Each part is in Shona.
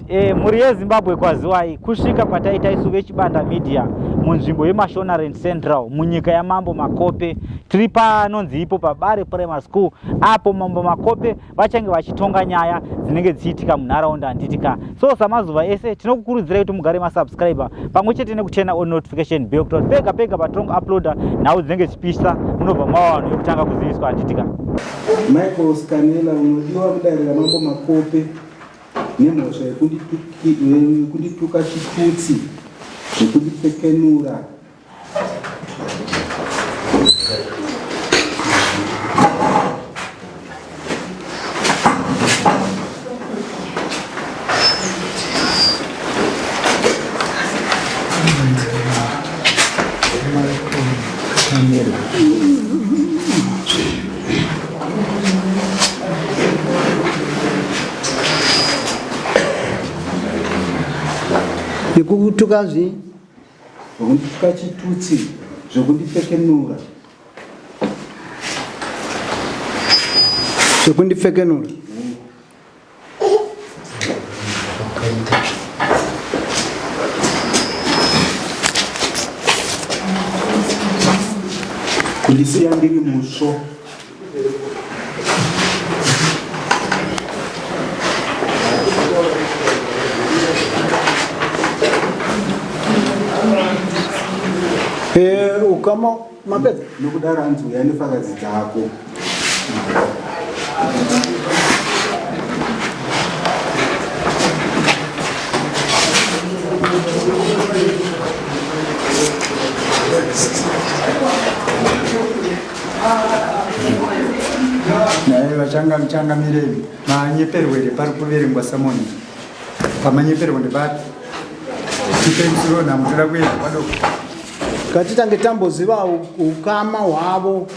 E, mhuri yeZimbabwe kwaziwai kusvika kwataita isu veChibanda Media munzvimbo yeMashonaland Central munyika yaMambo Makope. Tiri panonzi ipo paBare Primary School apo Mambo Makope vachange vachitonga nyaya dzinenge dzichiitika munharaunda handitika. So samazuva ese tinokukurudzirai kuti mugare masubscriber pamwe chete nekutena on notification bell kuti pega pega patinongo uploader nhau dzinenge dzichipisa munobva mava vanhu vekutanga kuziviswa handitika. Michael Scanella unodiwa mudare raMambo Makope nemhosva yekundituka chitutsi nekundipfekenura. Yekutuka zvi Zvekundituka chitutsi zvekundipfekenura. Zvekundipfekenura. Kundisiya ndiri musvo. Eh, ukama mapedza nokudaro anzi uya nefakadzi dzako. Naye vachangamire manyeperwa here pari kuverengwa samoni pamanyeperwa ndepapi tipe musoro nhamo toda kuenda kwadoko Ngatitange tamboziva ukama hwavo.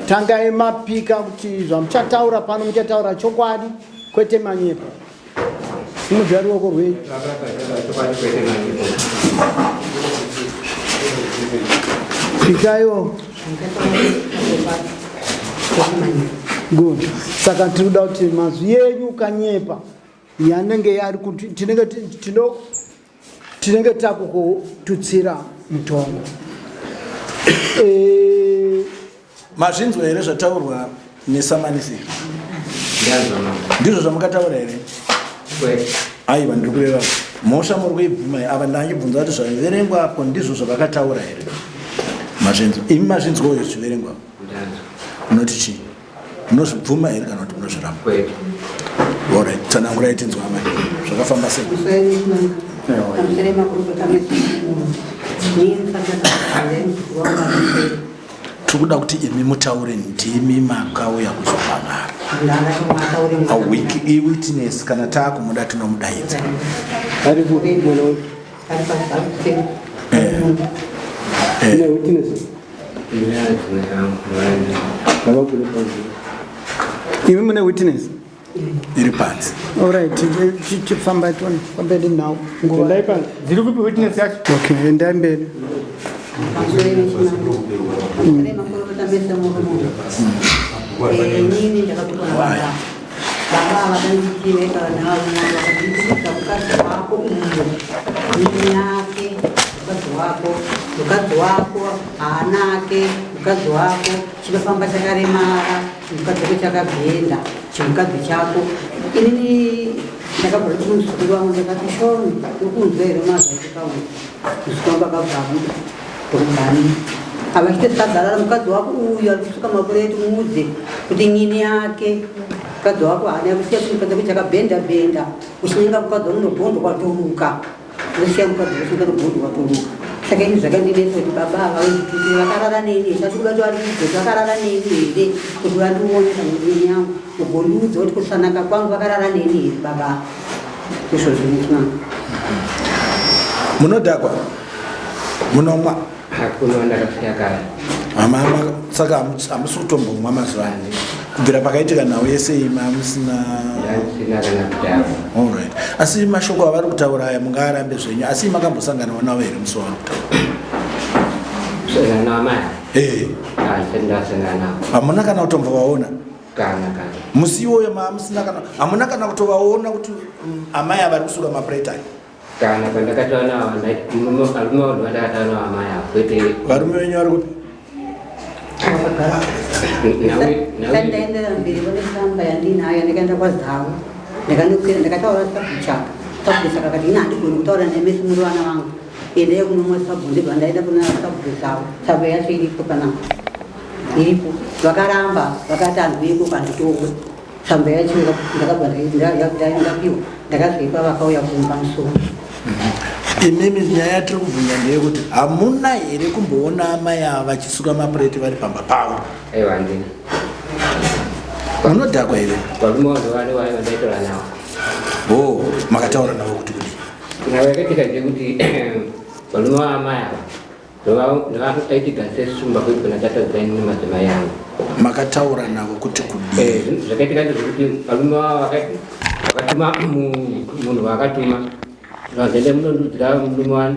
Tangai mapika kuti zvamuchataura pano muchataura chokwadi kwete manyepo. Simudzai ruoko rwenyu. Pikaiwo. Good. Saka tiri kuda kuti mazwi enyu ukanyepa yanenge yari kuti tinenge tino tinenge takukututsira mutongo e... Mazvinzwa here zvataurwa nesamanisi? Ndizvo zvamukataura here? Aiwa, ndiri kureva mhosva muri kuibvuma ava ndangibvunza kuti zvaverengwa apo ndizvo zvavakataura here? Mazvinzwa imi mazvinzwawo here zviverengwa? Munoti chii? Munozvibvuma here kana kuti munozviramba? Alright, tsanangurai tinzwa amai. Zvakafamba sei? Tiri kuda kuti imi mutaure ndimi makauya kuzomhan'ara. A week iwitness kana taakumuda tinomudaidza. Eh. Eh. Imi mune witness iri panze. Alright, chifamba tione pamberi nhau. Endai panze. Dziri kupi witness yacho? Okay, endai mberi. Inini ndakatukwa nababa. Baba vakanditi vana vakanditi mukadzi wako uyu yake mukadzi wako mukadzi wako haanake mukadzi wako chinofamba chakaremara chimukadzi wako chakabhenda chimukadzi chako inini ndakabva kuti muzukuru wangu ndakati shoni ndokunzwa here mazvaitikawo muzukuru wangu akabva abuda ndokubani avachite sagarara mukadzi wako uyu ari kusuka mapureti muudze kuti nyini yake mukadzi wako haana kusiya chimukadzi wako chakabhenda bhenda uchinyenga mukadzi wangu nobhondo kwatoruka Ndosiya mukadzi wese ndakabvunzwa watomuka. Saka ini zvakandinetsa kuti baba ava kuti vakarara neni here tati kuda kuti vandiudze kuti vakarara neni here kuti vandione kana kuti neni yangu ugondiudza kuti kusanaka kwangu vakarara neni here baba ava. Izvozvo ndichinanga. Munodhakwa? Munomwa? Hakuna ndakasiya kare. Hama saka hamusi kutombomwa mazuva ano kubvira pakaitika nhau yese iyi mamusina Ndandisina kana kudhakwa. Alright. Asi mashoko avari kutaura aya mungaarambe zvenyu asi makambosanganawo navo here musi wavari kutaura? Kusangana nawo amai? Eh. Handisati ndasangana navo. Hamuna kana kutombovaona? Kana kana. Musi iwoyo maamusina kana hamuna kana kutovaona kuti amai ava vari kusuka mapureti aya? Kana pandakataura navo varume vavo ndovandakataura navo amai avo kwete. Varume venyu vari kupi? Ndaendera mberi vane tsamba yandinayo yandakaenda kwaZawu ndakandokwira ndakataura sabhuchaka sabhuchaka akati ini handigoni kutaura nemese muri vana vangu endai kunomwa sabhu ndibva ndaenda kuna sabhu Zawu tsamba yacho iripo panapa iripo vakaramba vakati handiuyiko kanditongwe tsamba yacho ndakabva ndapiwa ndakazoipa vakauya kumba musoro. Imimi nyaya yatiri kubvunza ndeyekuti hamuna here kumboona amai ava vachisuka mapureti vari pamba pavo? Aiwa handina. Munodhakwa here? Varume vangu vane vayo ndaitaura navo. Oh, makataura navo kuti kudii? Nhau yakaitika ndeyekuti varume vaamai ava ndovaitigadzisa sumba kwedu kuna tata dzaini nemadzimai angu. Makataura navo kuti kudii? Eh, zvakaitika ndezvekuti varume vavo vakatuma munhu waakatuma vazoenda munondudzira murume wani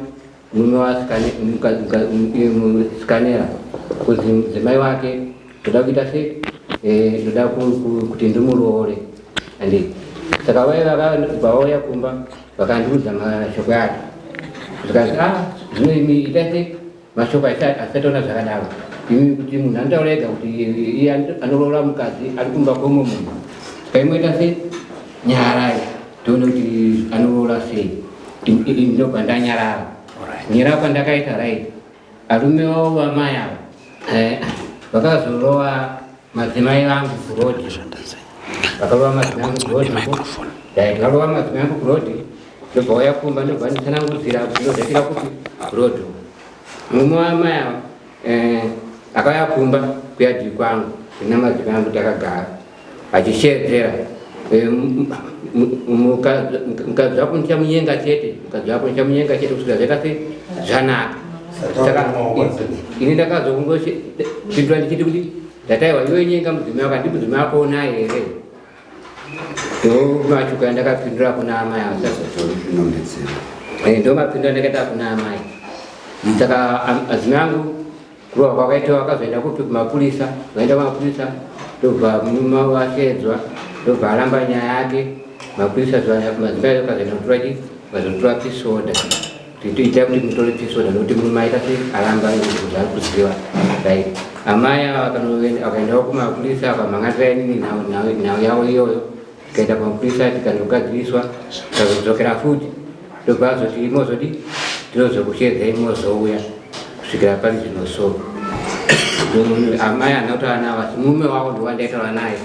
murume wasikanera kuzi mudzimai wake ndoda kuita sei eh, ndoda kuti ndimuroore andi saka vaye vauya kumba vakandiudza mashoko acho zvikanzi ah zvino imi ita sei mashoko asataona zvakadaro imi kuti munhu anotaura ega kuti iye anoroora mukadzi ari kumba kwemwe munhu saka imoita sei nyarai tione kuti anoroora sei ndobva ndanyarara kunyarara kwandakaita right arume vavo vamai ava eh, vakazorova madzimai vangu kurodi vakarova madzimai angu kurodi vakarova madzimai angu kurodi ndobva uya kumba ndobva nditsanangudzira kuti ndozvaitira kupi kurodi mumwe wamai ava eh, akauya kumba kuyadhi kwangu ndina madzimai angu takagara achisheedzera eh, mukadzi wako ndichamunyenga chete mukadzi wako ndichamunyenga chete kusvika zvaita se zvanaka saka ini ndakazokungopindura ndichiti kuti ndataiwa iwe nyenga mudzimai wako handi mudzimai wako unaye here ndomachuka yandakapindura kuna amai eh, ndomapindura ndakaita kuna amai saka adzimai angu Kurohwa kwakaitwa vakazoenda kupi kumapurisa, vaenda kumapurisa ndobva murume wavo asheedzwa ndobva aramba nyaya yake mapurisa madzimai akazoenda kutora chi vazotora pisoda tiita kuti mutore pisoda nokuti murume aita se aramba zvaari kuziva right amai ava vakaendawo kumapurisa vakamhan'atira inini nhau yavo iyoyo tikaenda kumapurisa tikanogadziriswa tikazodzokera futi ndobva azoti mozodi tinozokusheedzai mozouya kusvikira pari zvino so amai handina kutaura navo asi murume wavo ndowandaitaura naye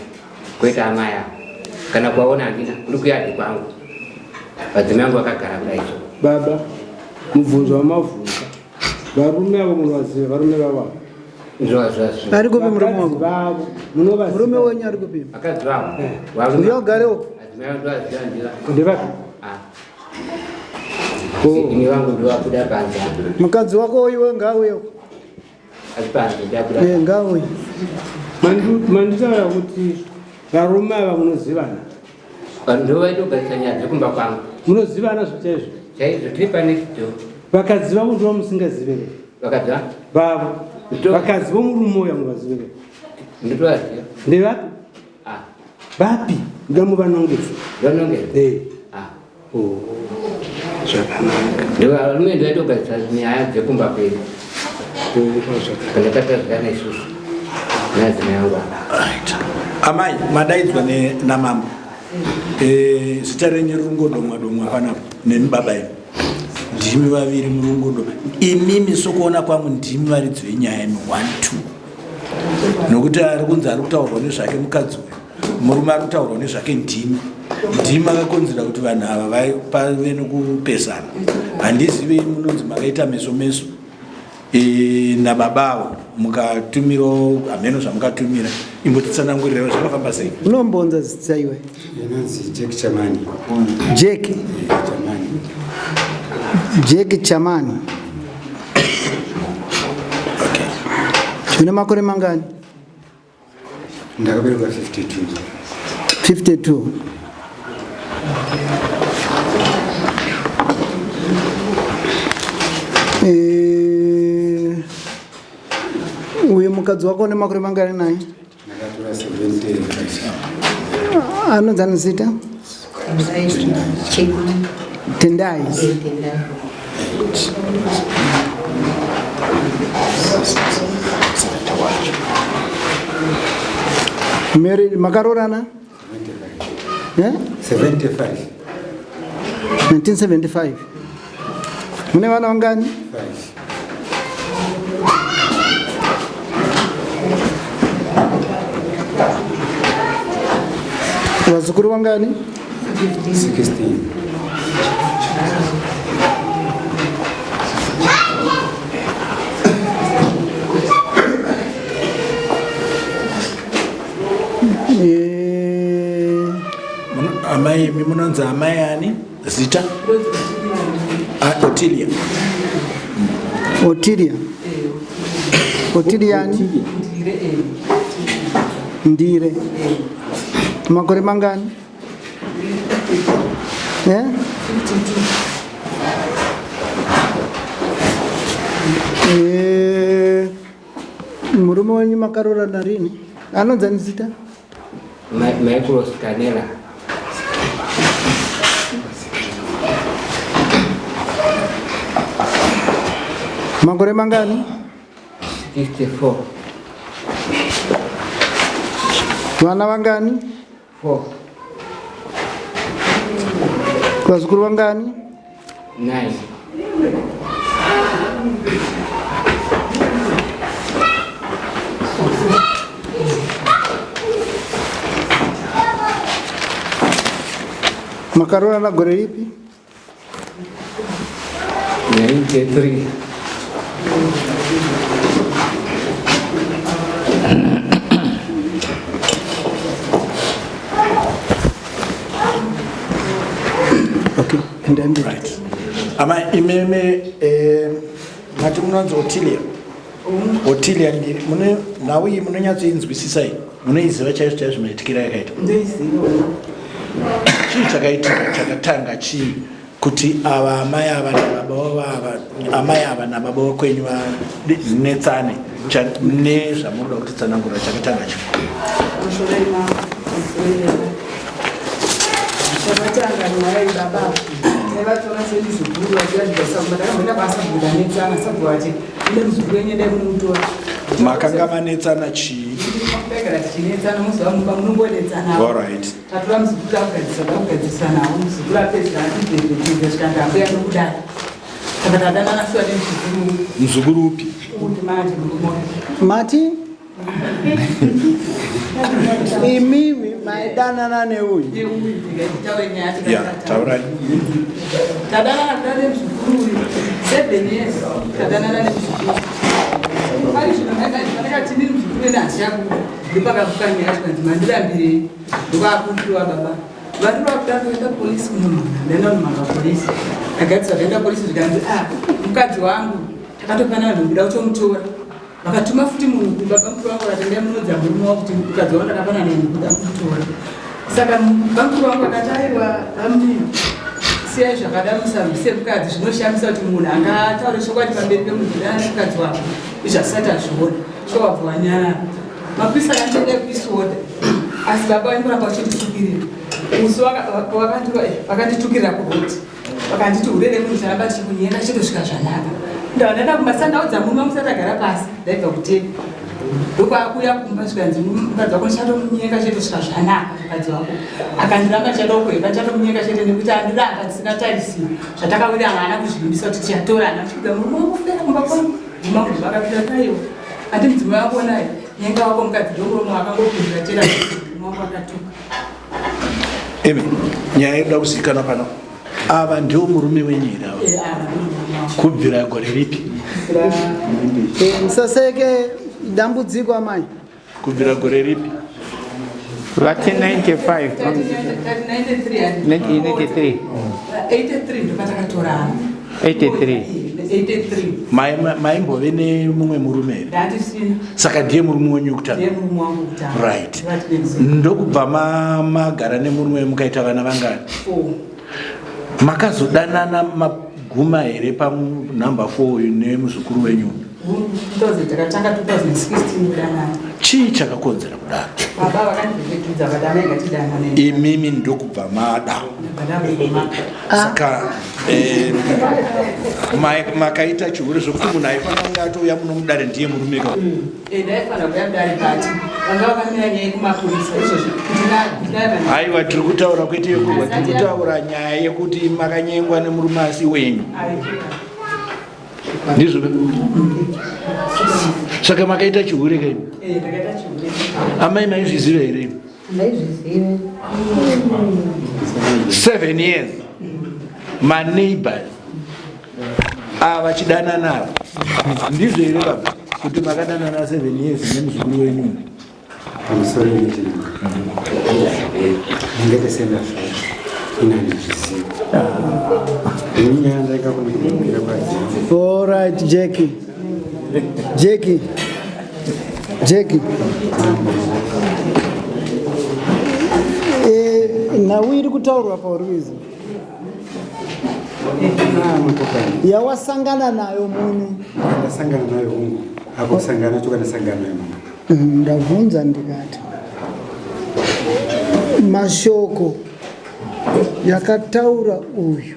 kwete amai avo kana kuvaona handina kuri kuyadhi kwangu vadzimai vangu vakagara kudai so baba mubvunzo wamavhunza varume avo munovaziva varume vavo ari kupi murume wako vavo munovaziva murume wenyu ari kupi vakadzi vavo eh. uyo ugarewo ndevapi ah. ini vangu ndovabuda panze mukadzi wako iwe ngauye eh, ngauye manditaura kuti varume ava munozivana ndovaitogadzisa nyaya dzekumba kwangu munozivana zvachaizvo chaizvo tiri panext door vakadzi vavo ndova musingazivere vakadzi vavo vakadzi vomurume uya muvazivere ndotovaziva ndevapi ah. vapi ndoda muvanongedza vanongedza eh. ah. oh, zvakanaka ndovarume ndovaitogadzisa nyaya dzekumba kwedu kana tatazivana isusu nadzimai angu amai madaidzwa namambo Eh, zita renyu riri kungodomwa domwa panapa nemi baba imi ndimi vaviri muri kungodoma imimi sokuona kwangu ndimi varidzi venyaya imi one two nokuti ari kunzi ari kutaurwa nezvake mukadzi uyu murume ari kutaurwa nezvake ndimi ndimi makakonzera kuti vanhu ava pave nokupesana handizive munonzi makaita meso meso E, nababa avo mukatumirawo hameno zvamukatumira imbotitsanangurirewo zvakafamba sei unombonza zita iwe inonzi jack chamani jack chamani jack chamani okay. une makore mangani Ndakaberekwa 52. 52. Eh, uyu mukadzi wako une makore mangani naye? Anonzi ani zita? Tendai. Mary makaroorana? Eh? 75. 1975. Mune vana vangani? 5. Vazukuru vangani? 16. Eh, Amai imi munonzi amai ani zita? Ah, Otilia. Otilia. Otilia ani? Ndire. Makore mangani? Eh? Eh, murume wenyu makaroorana rini? Anonzi ani zita? Michael Scanella. Makore mangani? 64. Vana vangani? 4. Vazukuru vangani? 9. Makaroorana gore ripi? 93. Okay, endai mberi. Right. Amai imimi eh, mati munonzi Otilia. Otilia ndiri mune nhau iyi munonyatsoinzwisisa iyi munoiziva chaizvo chaizvo maitikiro yakaita. Ndoiziva. Chii chakaitika chakatanga chii kuti ava amai ava nababa vavo ava amai ava nababa vekwenyu vanetsane nezvamunoda kuti tsanangura chakatanga chii? Chakatanga nyaya baba taivatora semuzukuru vachiratidza sakuba takamboenda kwasabhuku tanetsana sabhuku vati ine muzukuru wenyu endai munomutora. Makanga manetsana chii? Taigara tichinetsana muzuva mumba munongonetsana. Alright. Tatora muzukuru takugadzirisa takugadzirisa nawo muzukuru apedzisa atibvebvebve zvikanzi ambuya nokudai. Saka tadanana shuwa nemuzukuru. Muzukuru upi? Uyu manje murume wake. Mati? Imimi maidanana neuyu. Neuyu ndikataure nyaya Ya, taurai. Tadanana kuda nemuzukuru uyu 7 years tadanana nemuzukuru. Pari zvino ndakati ndiri muzukuru ene handichakuda. Ndopakabuka nyaya zvikanzi mandirambirei. Ndokwakundiwa baba. Vari vakuda kuenda polisi kunomhanga. Ndaenda kunomhanga polisi. Ndagadzira ndaenda polisi zvikanzi ah mukadzi wangu takatopanana ndokuda kutomutora. Vakatuma futi munhu kumba bamukuru vangu vakati endai munoudza murume wangu kuti mukadzi wangu ndakapanana naye ndokuda kumutora. Saka bamukuru vangu vakati aiwa bamnini siyai zvakadaro musarwise mukadzi zvinoshamisa kuti munhu angataure chokwadi pamberi pemunhu kuti ari mukadzi wako izvi asati azviona so wabva wanyarara. Mapurisa akati endai kupeace order asi baba vaingoramba vachinditukirira. Musi vakanditukirira kuroti vakanditi hure remunhu charamba tichikunyenga chitosvika zvanaka. Ndabva ndaenda kumba sandaudza murume wangu musati agara pasi ndaibva kutepi. Ndokwakuuya kumba zvikanzi mukadzi wako ndichatomunyenga chete kusvika zvanaka mukadzi wako. Akandiramba ndichada kuheka ndichatomunyenga chete nekuti andiramba ndisina tarisiro. Zvatakawirirana haana kuzvivimbisa kuti tichatorana. Ndichikuda murume wangu fera kumba kwangu. Murume wangu ndobva akapinda taiwa. Ati mudzimai wako naye nyenga wako mukadzi ndomurume wakangopindura chera murume wangu akatuka. Imi nyaya inoda kuzivikanwa pano. Ava ndiwo murume wenyu here ava? Ava ndiwo murume wangu. Kubvira gore ripi? Musaseke dambudziko amai. Kubvira gore ripi? Vati 95. 1993. 83 ndopatakatorana. 83. 83. Maimbove nemumwe murume here? Ndandisina. Saka ndiye murume wenyu wekutanga? Ndiye murume wangu wekutanga. Right. Ndokubva magara nemurume mukaita vana vangani? 4. Makazodanana maguma here panumber 4 uyu nemuzukuru wenyu? 2000 takatanga 2016 kudanana. Chii chakakonzera kudaro? Baba vakandivhekidza vadana ingatidanane. Imimi ndokubva mada. Saka eh, makaita chihure zvekuti munhu aifanira kunge atouya muno mudare ndiye murume ka? Eh, ndaifanira kuuya mudare but vanga vakamira nyaya yekumapurisa izvozvi kuti Aiwa, tiri kutaura kwete yekurwa, tiri kutaura nyaya yekuti makanyengwa nemurume asi wenyu. Ndizvo saka makaita chihure kaini? Eh, ndakaita chihure. Amai, maizviziva here? Ndaizviziva. 7 years maneighbors ava chidanana ava, ndizvo here baba, kuti makadanana 7 years nemuzukuru wenyu? Pamusoro yechirimo ndingete sendazvo inandizviziva inyaya ndaikakumbira kwazi. All right, Jackie. Jackie. Jackie. Eh, nhau iri kutaurwa paurwizi yawasangana nayo muno? Ndasangana nayo hungu, apo kusangana nacho kandasangana nayo mama. Ndabvunza ndikati mashoko yakataura uyu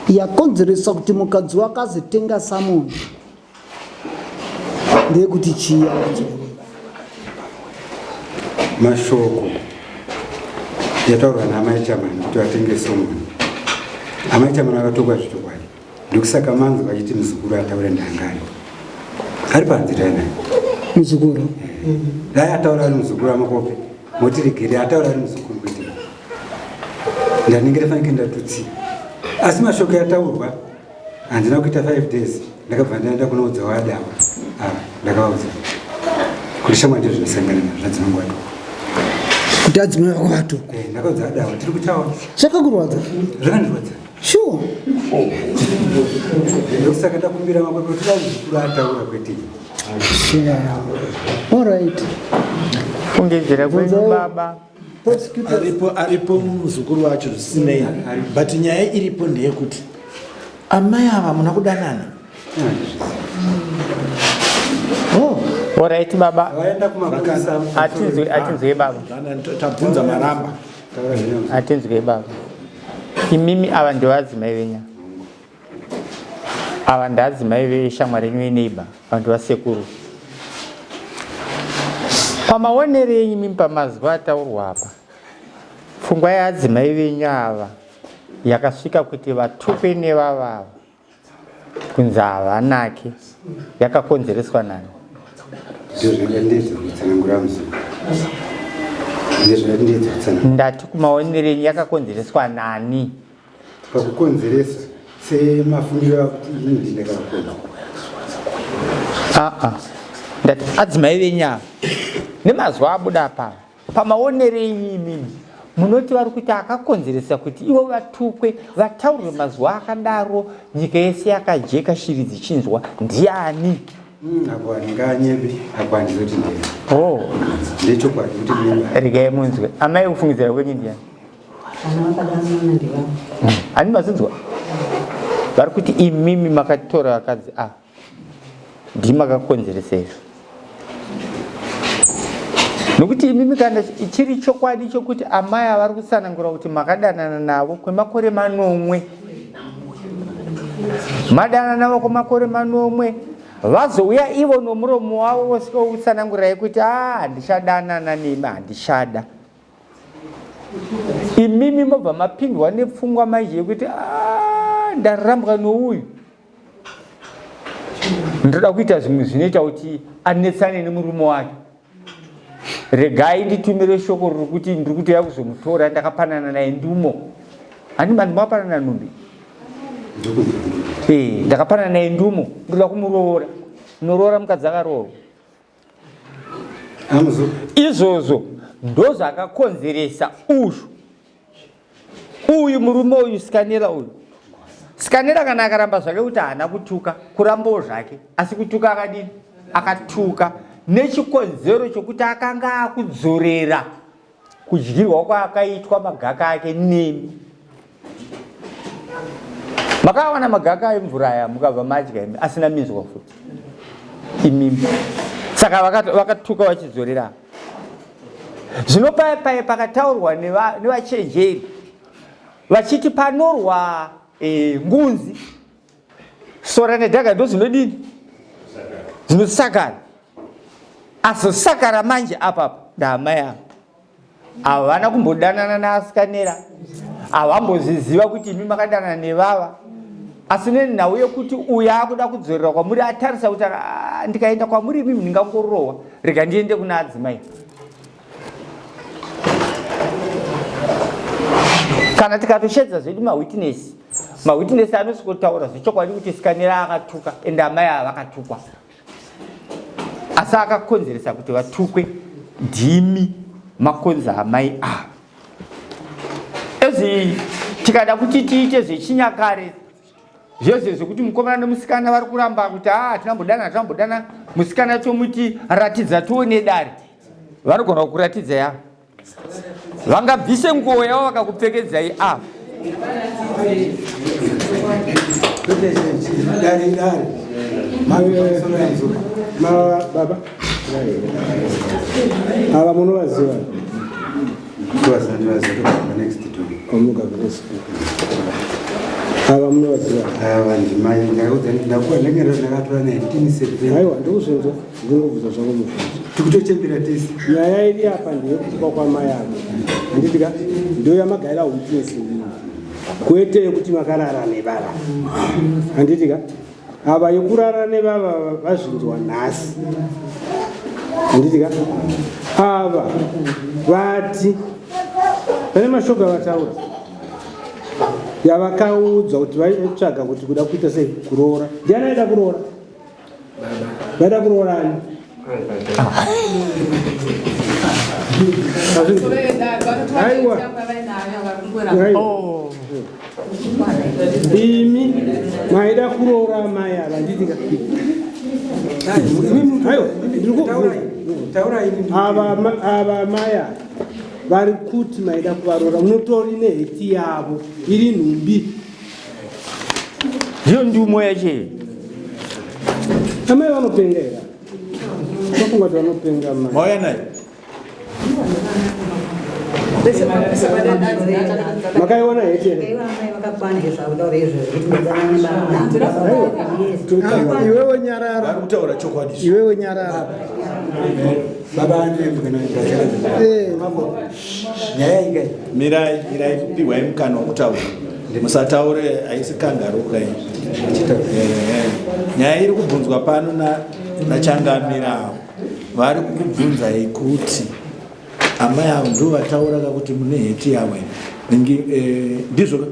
yakonzeresa kuti mukadzi wake azotenga samoni ndeyekuti chii yawanzwa? Mashoko yataurwa naamai Chamani kuti vatenge somoni, amai Chamani vakatokwa zvechokwadi. Ndokusaka manzi vachiti muzukuru ataure, ndangari ari panze tainaye. Muzukuru. Dai ataura ari muzukuru amakope motiregere, ataura ari muzukuru kwete ndanenge fanike ndatutsi. Asi mashoko yataurwa handina kuita 5 days, ndakabva ndaenda kunoudza wadawa ava. Ndakavaudza kuti shamwari ndizvo zvinosangana nazvo zvadzinongu watuka. Kuti adzimai vako vatuka? Ndakaudza adawa tiri kutaura. Zvakakurwadza? Zvakandirwadza. Sure. Ndokusaka ndakumbira makope kuti dai muzukuru ataura kwete. Sure. All right. Kungedzera kwenyu baba. Aripo, aripo muzukuru wacho zvisinei, but nyaya iripo ndeyekuti amai ava muna kudanana. Oh. Alright baba. Vaenda kumapurisa. Atinzwe, atinzwe baba. Tabvunza maramba. Atinzwe baba. Imimi ava ndovadzimai venya. Ava ndadzimai veshamwari yenyu yeneighbor, vanhu vasekuru. Pamaonero enyu imimi pamazwi ataurwa apa, pfungwa yeadzimai venyu ava yakasvika kuti vatukwe nevavava kunzi havanake yakakonzereswa nani? Ndizvo kutsanangura muzukuru, ndizvo kutsanangura. Ndati kumaonero enyu yakakonzereswa nani? Pakukonzeresa semafungiro akuti ini ndindakakonza. Aa, ndati adzimai venyu ava nemazuva abuda apa, pamaonero enyu imimi munoti vari kuti akakonzeresa kuti ivo vatukwe, vataurwe mazuva akadaro, nyika yese yakajeka, shiri dzichinzwa, ndiani? Apo handinganyebi, apo handizoti ndee. Oh. Ndechokwadi kuti mimba. Regai munzwe amai, kufungidzira kwenyu ndiani? Vana vakadanana ndevavo. Hani mazinzwa vari kuti imimi makatora vakadzi ava, ndimi makakonzeresa izvo, nokuti imimi kana chiri chokwadi chokuti amai avari kutsanangura kuti makadanana navo kwemakore 7, madanana navo kwemakore 7, vazouya ivo nomuromo wavo vosvika kutsanangurai kuti a handichadanana nemi, handichada imimi, mobva mapindwa nepfungwa manje yekuti "Ah, ndarambwa nouyu, ndoda kuita zvimwe zvinoita kuti anetsane nemurume wake. Regai nditumire shoko riri kuti ndiri kutoya kuzomutora, ndakapanana naye ndumo." Handi mandi makapanana nhumbi? Eh, ndakapanana naye ndumo, ndoda kumuroora. Unoroora mukadzi akaroorwa? Izvozvo ndozvakakonzeresa uyu uyu murume uyu Sikanela uyu. Sikanela kana akaramba zvake kuti haana kutuka, kurambawo zvake, asi kutuka akadini? Akatuka nechikonzero chokuti akanga akudzorera kudyirwa kwaakaitwa magaka ake nemi. Makawana magaka emvura aya mukabva madya imi asina minzwa futi imimi. Saka vakatuka vachidzorera. Zvino paye paye pakataurwa nevachenjeri vachiti panorwa e, ngunzi sora nedhaga ndozvinodini zvinosakara azosakara manje apapa ndaamai ava havana kumbodanana naasikanera havambozviziva kuti imi makadanana nevava asi nenhau yekuti uyo akuda kudzorera kwamuri atarisa kuti ah, ndikaenda kwamuri imimi ndingangorohwa rega ndiende kuna adzimai kana tikatoshedza zvedu mawitness mawitness anosvikotaura zvechokwadi kuti sikanera akatuka ende amai ava vakatukwa asi akakonzeresa kuti vatukwe ndimi makonza amai ava ezi tikada kuti tiite zvechinyakare zvese zvekuti mukomana nemusikana vari kuramba kuti a ah, hatinambodana hatinambodana musikana tomuti ratidza tione dare vanogona kukuratidza ya vangabvise nguo yavo vakakupfekedzai a baba ava munovaziva ava munovaziva ava ndimai ndakatora 19 aiwa ndikuzvinzwa ndingobvunza zvangu mubvunzo tikutochembera tese nyaya iri apa ndeyekutukwa kwamai avo handiti ka ndo yamagaira witness iyi kwete yekuti makarara nevava handiti ka ava yekurara nevava vazvinzwa nhasi handiti ka ava vati pane mashoko avataura yavakaudzwa kuti vaitsvaga kuti kuda kuita sei kuroora ndiani aida kuroora Vaida kuroorani? Aiwa. Oh. Imi maida kuroora amai ava handiti ka? Aiwa, ndiri kubvunza. Ava ava amai ava vari kuti maida kuvaroora munotori neheti yavo iri nhumbi. Ndiyo ndumo yache. Amai vanopenga here? Vafunga kuti vanopenga mai. Mauya naye. Makaiona heti here? Iwewe nyarara. Vari kutaura chokwadi. Iwewe nyarara. Baba eh. Nyaya ikai. Mirai, mirai, pihwai mukana wekutaura. Musataure haisi kangaruka iyi. Eh, nyaya iri kubvunzwa pano nachangamira avo vari kukubvunzai kuti amai avo ndivo vataura ka kuti mune heti yavo eh, ndizvo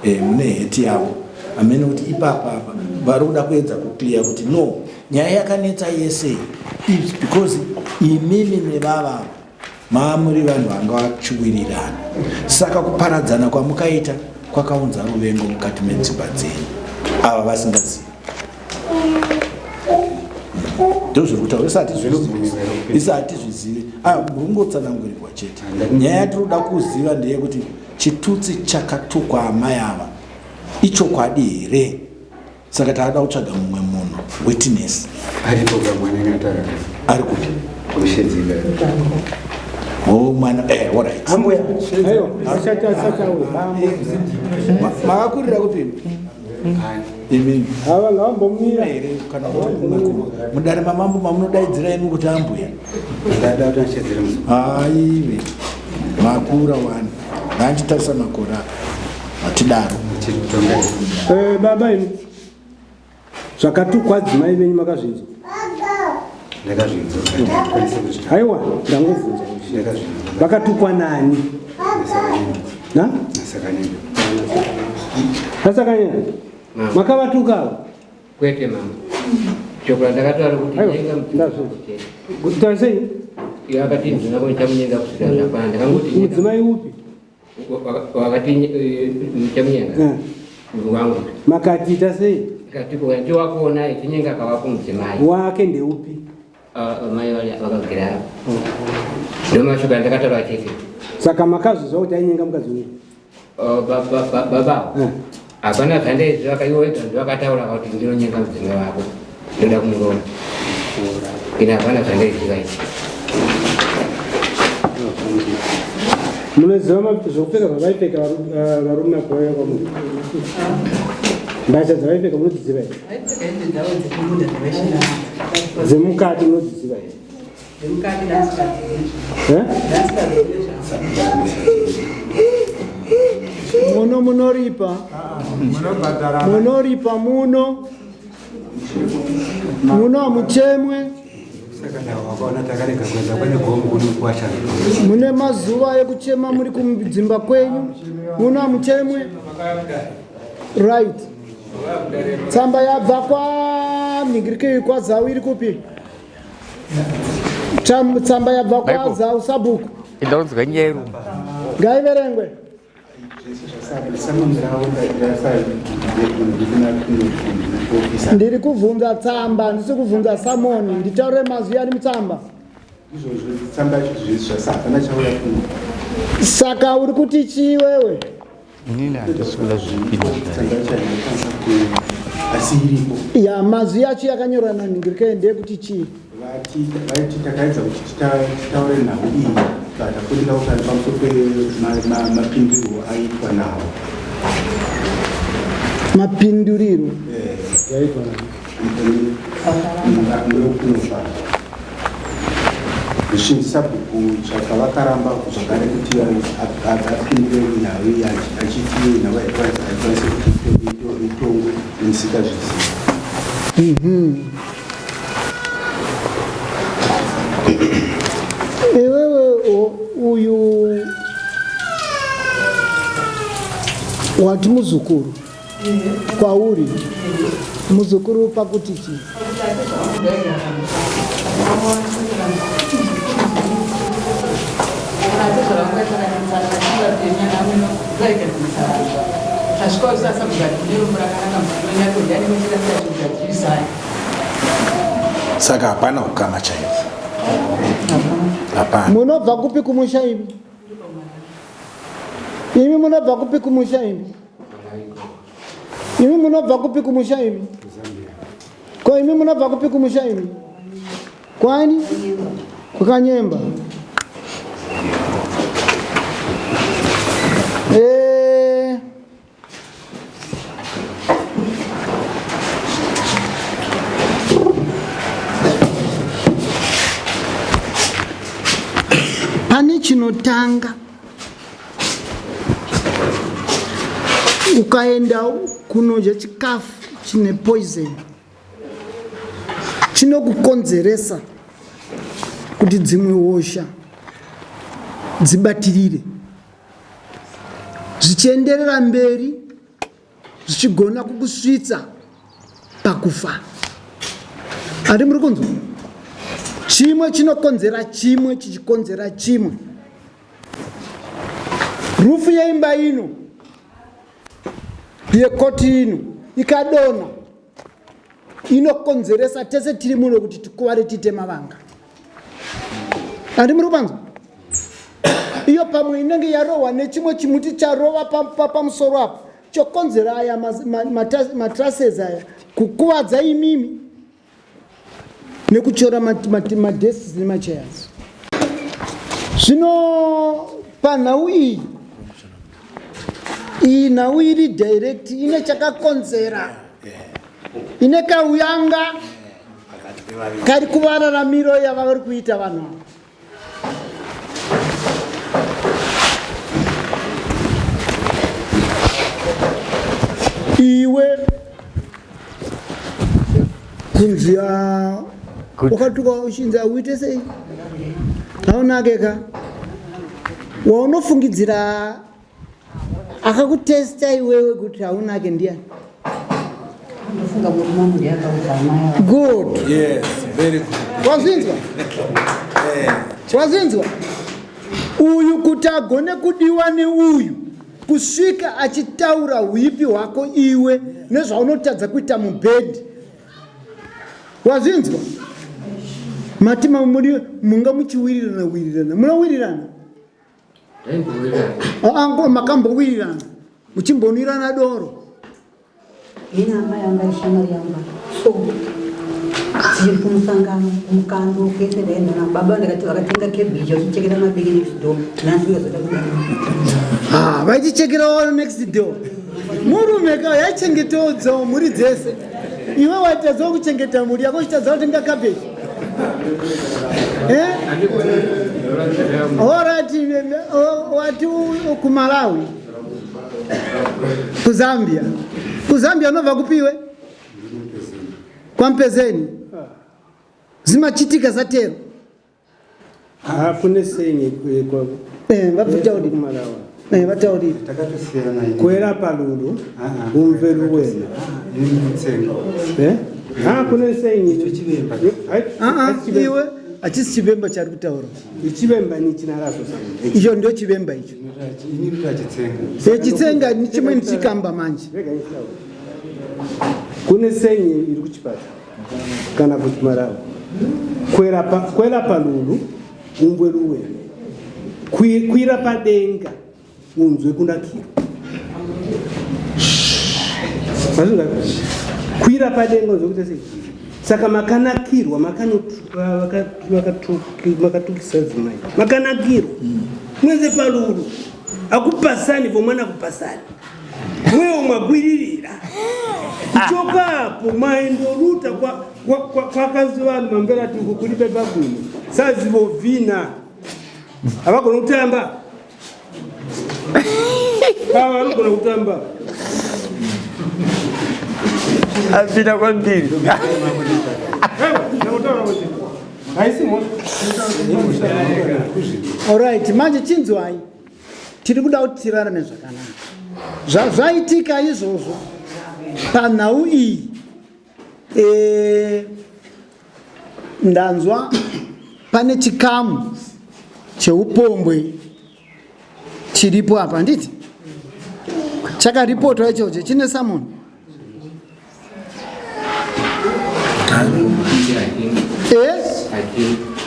eh, mune heti yavo amene kuti ipapa apa vari kuda kuedza kuclear kuti no nyaya yakanetsa yese its because imimi nevava Maamuri vanhu vanga vachiwirirana saka kuparadzana kwamukaita kwakaunza ruvengo mukati medzimba dzenyu ava vasingazivi ndozviri kutaura isi hatizvizivi ah, muri kungotsanangurirwa chete nyaya yatiri kuda kuziva ndeyekuti chitutsi chakatukwa amai ava ichokwadi here Saka taada kutsvaga mumwe munhu witness. Aripo kamwana kataura. Ari kupi? Kushedzika. Oh mwana eh all right. Ambuya. Ayo, asati asati auya. Makakurira kupi? Imi. Ava ngavambomira here kana mudare mamambo mamunodaidzira imi kuti ambuya. Ndada kuti ashedzere muzuku. Aiwe. Makura wani. Nganditarisa makore apa. Hatidaro. Eh, baba imi zvakatukwa dzimai venyu makazvinzwa? Ndakazvinzwa. Haiwa, ndangobvunza. Vakatukwa nani? Na? Nasakanyenga. Nasakanyenga. Makavatukawo? Kwete mama. Shoko randakataura kuti nyenga mudzimai. Kutaura sei? Iye akati ndinoda kuita munyenga kusvika zvakwana. Ndakanguti mudzimai upi? Wakati muchamunyenga. Eh. Wangu. Makati ita sei? Kati kuya ndi wako naye chinyenga kawako mudzimai. Wake ndeupi? Ah, mai vakagara apo. Ndo mashoko andakataura chete. Saka makazvizwa kuti ainyenga mukadzi uyu? Oh, baba. Eh. Hapana zvandaiziva ka iwe wega ndiwe wakataura kuti ndinonyenga mudzimai wako ndoda kumuroora. Ini hapana zvandaiziva ini. Munoziva zvokupfeka zvavaipfeka eh, varume apo vaiva kwamuri? Mbatya dzavaipfeka munodziziva here? Dzemukati munodziziva here? Muno munoripa, munoripa muno, muno hamuchemwe. Mune mazuva ekuchema muri kudzimba kwenyu, muno hamuchemwe. Right. Tsamba yabva kwa kwaZau iri kupi? Tsamba yabva kwaZau sabhuku. Ndonzwa nyeru. Ngaiverengwe. Ndiri kubvunza tsamba, ndisi kubvunza samoni. Nditaure mazwi ari mutsamba. Saka uri kuti chii iwewe? Inini handisi kuda zvipinda. Asi iripo. Ya mazwi yacho yakanyorwa nanhingirikei ndeyekuti chii? Vaiti takaedza kuti titaure nhau iyi but takunika kutari pamusoro pemapindurirwo aitwa nawo. Mapinduriro. Eh. Yaitwa nawo. Zvichinzi sabhuku Tsvaka vakaramba zvakare kuti apindure nhau iyi achiti nhau haikwanisi kuti itongwe nemusikazvizivi. Mhm. Iwewe uyu wati muzukuru kwauri muzukuru pakuti chii saka hapana ukama chaivo hapana munobva kupi kumusha imi imi munobva kupi kumusha imi Imi munobva kupi kumusha imi? Ko imi munobva kupi kumusha imi? Kwani? Kukanyemba. Eh. Pane chinotanga ukaenda kunodya chikafu chine poison chinokukonzeresa kuti dzimwe hosha dzibatirire zvichienderera mberi zvichigona kukusvitsa pakufa andi muri kunzwa chimwe chinokonzera chimwe chichikonzera chimwe rufu yeimba ino yekoti ino ikadonha inokonzeresa tese tiri muno kuti tikuvare tiite mavanga andi muri kupanzwa iyo pamwe inenge yarohwa nechimwe chimuti charova pamusoro apo chokonzera aya matrases aya kukuvadza imimi nekutyora madesks nemachairs zvino panhau iyi iyi nhau iri direct ine chakakonzera ine kauyanga kari kuvararamiro yavari kuita vanhu ava iwe kunzi ah, wakatuka uchinzi auite sei haunake ka waunofungidzira Akakutesta iwewe kuti haunake ndiani? Ndofunga murume wangu ndiye akaudza amai ava. Good. Yes, very good. Wazvinzwa? Eh. Wazvinzwa? Uyu kuti agone kudiwa neuyu kusvika achitaura huipi hwako iwe nezvaunotadza kuita mubhedhi. Wazvinzwa? Mati mamuri munga muchiwirirana wirirana. Munowirirana? Ango makambowirirana muchimbonwirana doro. Ini amai anga ishamwari yangu so tiri kumusangano kumukando kwese ndaenda na baba ndakati vakatenga cabbage vachichekera mabeke next door nhasi vazoda kudana. Ah, vachichekerawo next door. Murume ka yaichengetawo dzawo mhuri dzese. Iwe waitadzawo kuchengeta mhuri yako uchitadza kutenga cabbage. Eh? Alright, wati kuMalawi. Kuzambia. Kuzambia unobva kupiwe? Kwampezeni. Zimachitika zatero. Ah, kune saying kwa eh vabvutaurira kumalawa. Eh vataurira. Takatosiyana Kwera palulu umve luwena. Eh? Ah, kune saying Icho chivemba. Ah ah, iwe hachisi chivemba chari kutaura. Ichivemba ni chinaraso sana. Icho ndio chivemba icho. Ini ndachitsenga. Chitsenga ni chimwe chikamba manje. Kune saying iri kuchipata kana kuti Malawi. Kwera pa kwera palulu umve luwena. Kwira padenga unzwe kunakirwa. Mazvinzwa? Kwira padenga unzwe kuita sei? Saka makanakirwa makatukisa dzimai makanakirwa mwenze palulu akupasani vomwana kupasani mwewo mwagwiririra kuchokapo mwaendoruta kwakazi vanhu mamvera tuku kulipe pabwino sazivovhina havagona kutamba ava vanogona kutamba apinda kwambiri. Alright, manje chinzwai. Tiri kuda kuti tirarame zvakanaka. Zvazvaitika izvozvo panhau iyi ndanzwa pane chikamu cheupombwe chiripo apa handiti? Chakaripotwa ichocho chine samoni.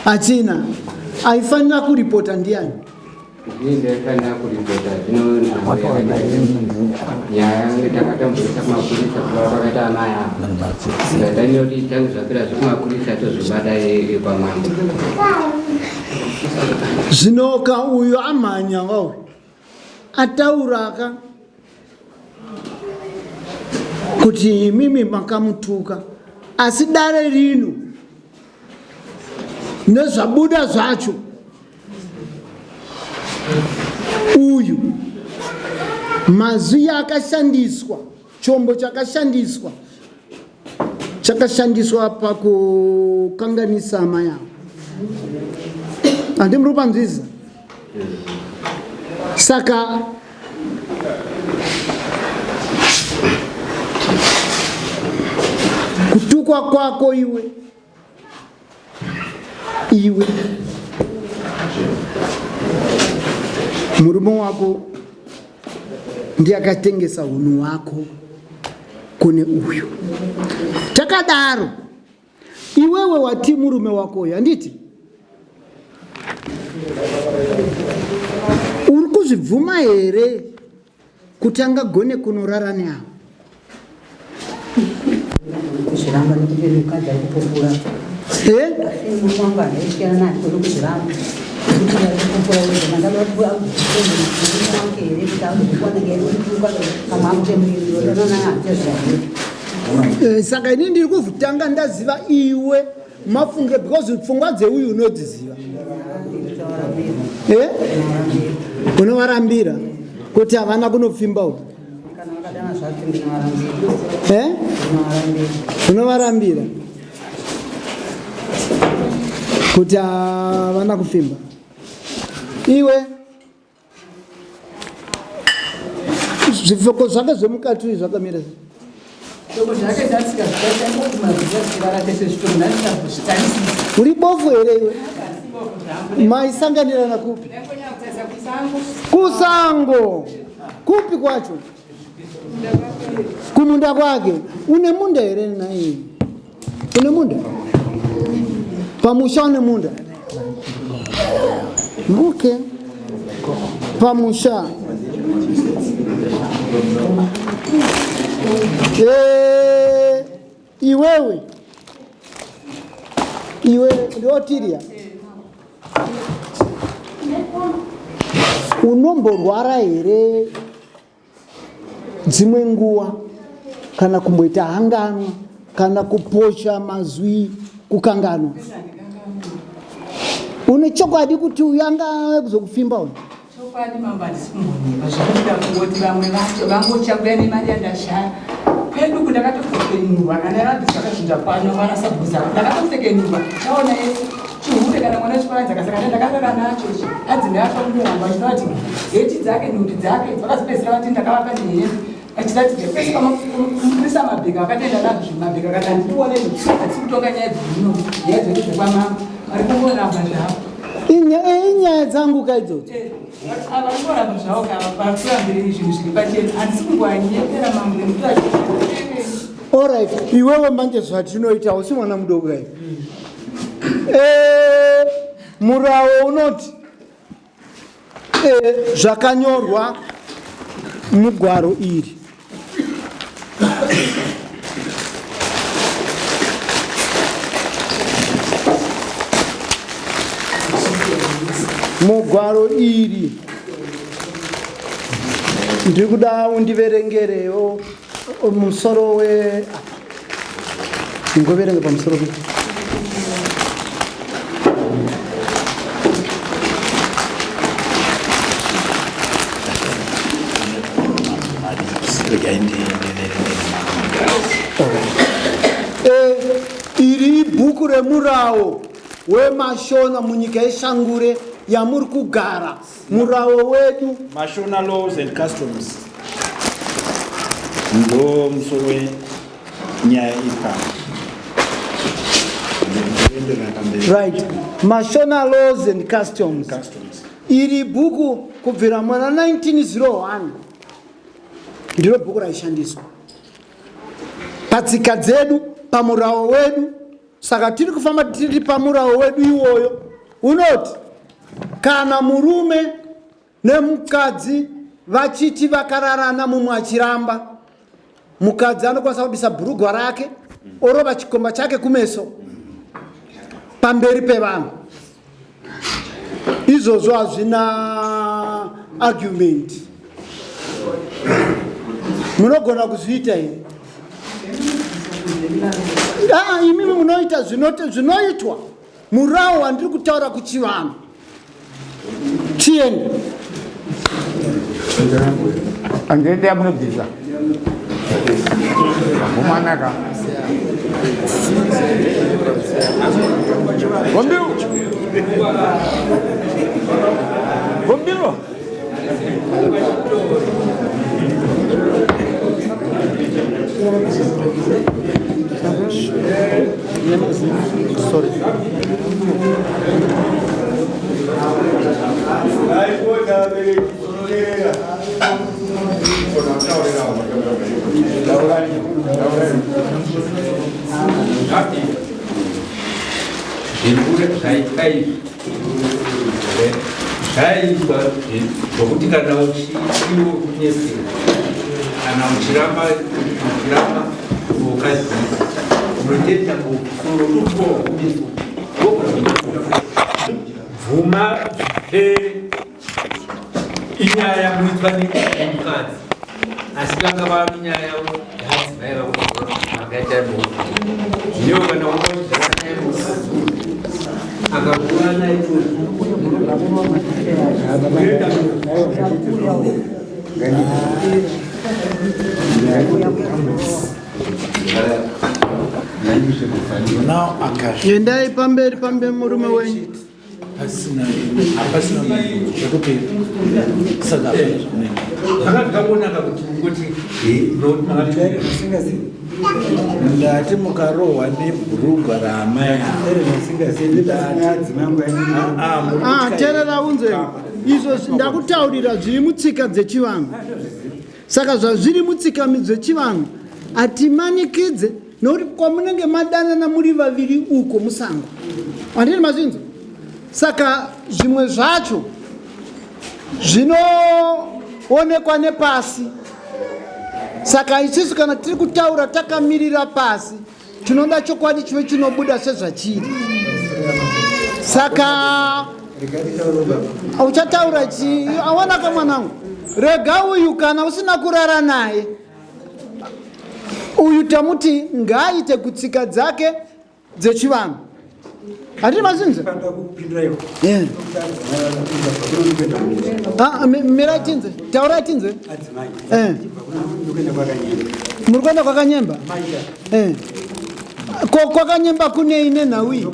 Hachina. Aifanira kuripota ndiani? Ndaifanira kuripota zvino nyaya yangu takatambudzisa kumapurisa kuva kwakaita amai ava. Ndatanira kuti tange zvapera zvekumapurisa tozvibata kwamambo. Zvinoka uyu amhanya wawe atauraka kuti imimi makamutuka, asi dare rino nezvabuda zvacho uyu mazwi akashandiswa, chombo chakashandiswa chakashandiswa pakukanganisa amai avo. Handi muri kupanzwisa? Saka kutukwa kwako iwe iwe murume wako ndiye akatengesa hunhu hwako kune uyu. Takadaro iwewe wati murume wako uyu, handiti? Uri kuzvibvuma here kuti angagone kunorara neavo? Kuzviramba nekuti mukadzi ari kupupura. Eh? Asi murume wangu handaisiyana naye kuri kuzviramba. Nekuti ari kupupura wega. Mandada kuti murume wangu here kuti akuwana ngeri kuti pamwe amute muriro ndinoona hachazvirambiri. Saka ini ndiri kutanga ndaziva iwe mafungiro because pfungwa dzeuyu unodziziva. Unovarambira kuti havana kunopfimba uku. Unovarambira kuti havana kupfimba. Iwe zvipfeko zvake zvemukati uyu zvakamira sei? Uri bofu here iwe? Maisanganirana kupi? Kusango. Kupi kwacho? Kumunda kwake. Une munda here naiye? Une munda? Pamusha une munda? Okay. Pamusha. Eh, iwewe iwe ndiotiria unomborwara here dzimwe nguva kana kumboita hanganwa kana kuposha mazwi kukanganwa une chokwadi kuti uyu anga ave kuzokupfimba uyu Chokwadi mambo handisi kumbonyepa zvekuita kungoti vamwe vacho vangotya kuya nemari yandashaya kwedu ku ndakatopfekenurwa kana vabvisa vakazvinza pano vana sabhuza ndakatopfekenurwa chaona yese chihure kana mwana wechikoro dzakasaka ndakarara nacho ichi adzi ndafa kundoramba vachitaura kuti heti dzake nhumbi dzake dzakazopedzisira vati ndakavapa nehembe achiratidza pese pamapurisa mabheka vakatoenda nazvo zvimabheka kana handikuone hatisi kutonga nyaya dzino nyaya dzedu dzekwamambo vari kungoramba zvavo inyaya dzangu ka idzodzo eh, vari kungoramba zvavo ka vakurambirei zvinhu zviri pachena handisi kungoanyepera mambo nekuti Alright, iwewe manje zvatinoita usi mwana mudoko kai. Eh, murawo unoti e, zvakanyorwa mugwaro iri mugwaro iri ndiri kuda undiverengerewo musoro we apa ingoverenga pamusoro pe Eh, iri ibhuku remurawo wemashona munyika yeshangure yamuri kugara murawo wedu mashona laws and customs ndo musoro wenyaya ipapa right mashona laws and customs, customs. Iri bhuku kubvira muna 1901 ndiro bhuku raishandiswa patsika dzedu pamurawo wedu Saka tiri kufamba tiri pamurawo wedu iwoyo unoti kana murume nemukadzi vachiti vakararana mumwe achiramba, mukadzi anokwanisa kubisa bhurugwa rake orova chikomba chake kumeso pamberi pevanhu. Izvozvo hazvina argument. Munogona kuzviita here? Ah, imimi munoita zvinoitwa murawo wandiri kutaura kuchivanhu chienda andiende yamunobvisa mumanaka gombiro gombiro Sorry. Zviri zvaitika izvi Zvaiitwa zvokuti kana uchiiwo kunyepera kana uchiramba uchiramba ukadzi unoteta kusoro kumeso bvuma zvipere inyaya yakuitwa nemukadzi asi vanga vava nyaya yavo yaadzimai vavo vakaita zvino kana wakaudza naye mukadzi akakuwana Endai pamberi pamberi murume wenyu. Pasina hapasina zvekupera saka zvakagonaka kuti ungoti ndati mukarohwa nebhurugwa raamai ah, terera unze izvo ndakutaurira zviri mutsika dzechivanhu saka zvazviri mutsika dzechivanhu hatimanikidze nokuti kwamunenge madanana muri vaviri uko musango handini mazvinzwa saka zvimwe zvacho zvinoonekwa nepasi Saka isisu kana tiri kutaura takamirira pasi, tinoda chokwadi chive chinobuda sezvachiri. Saka uchataura chii? Awanaka mwanangu, rega uyu kana usina kurara naye uyu tamuti ngaaite kutsika dzake dzechivanhu handiti mazinza ah, mirai tinze taurai tinze eh. muri kuenda kwakanyemba eh. ko kwakanyemba kunei nenhau iyi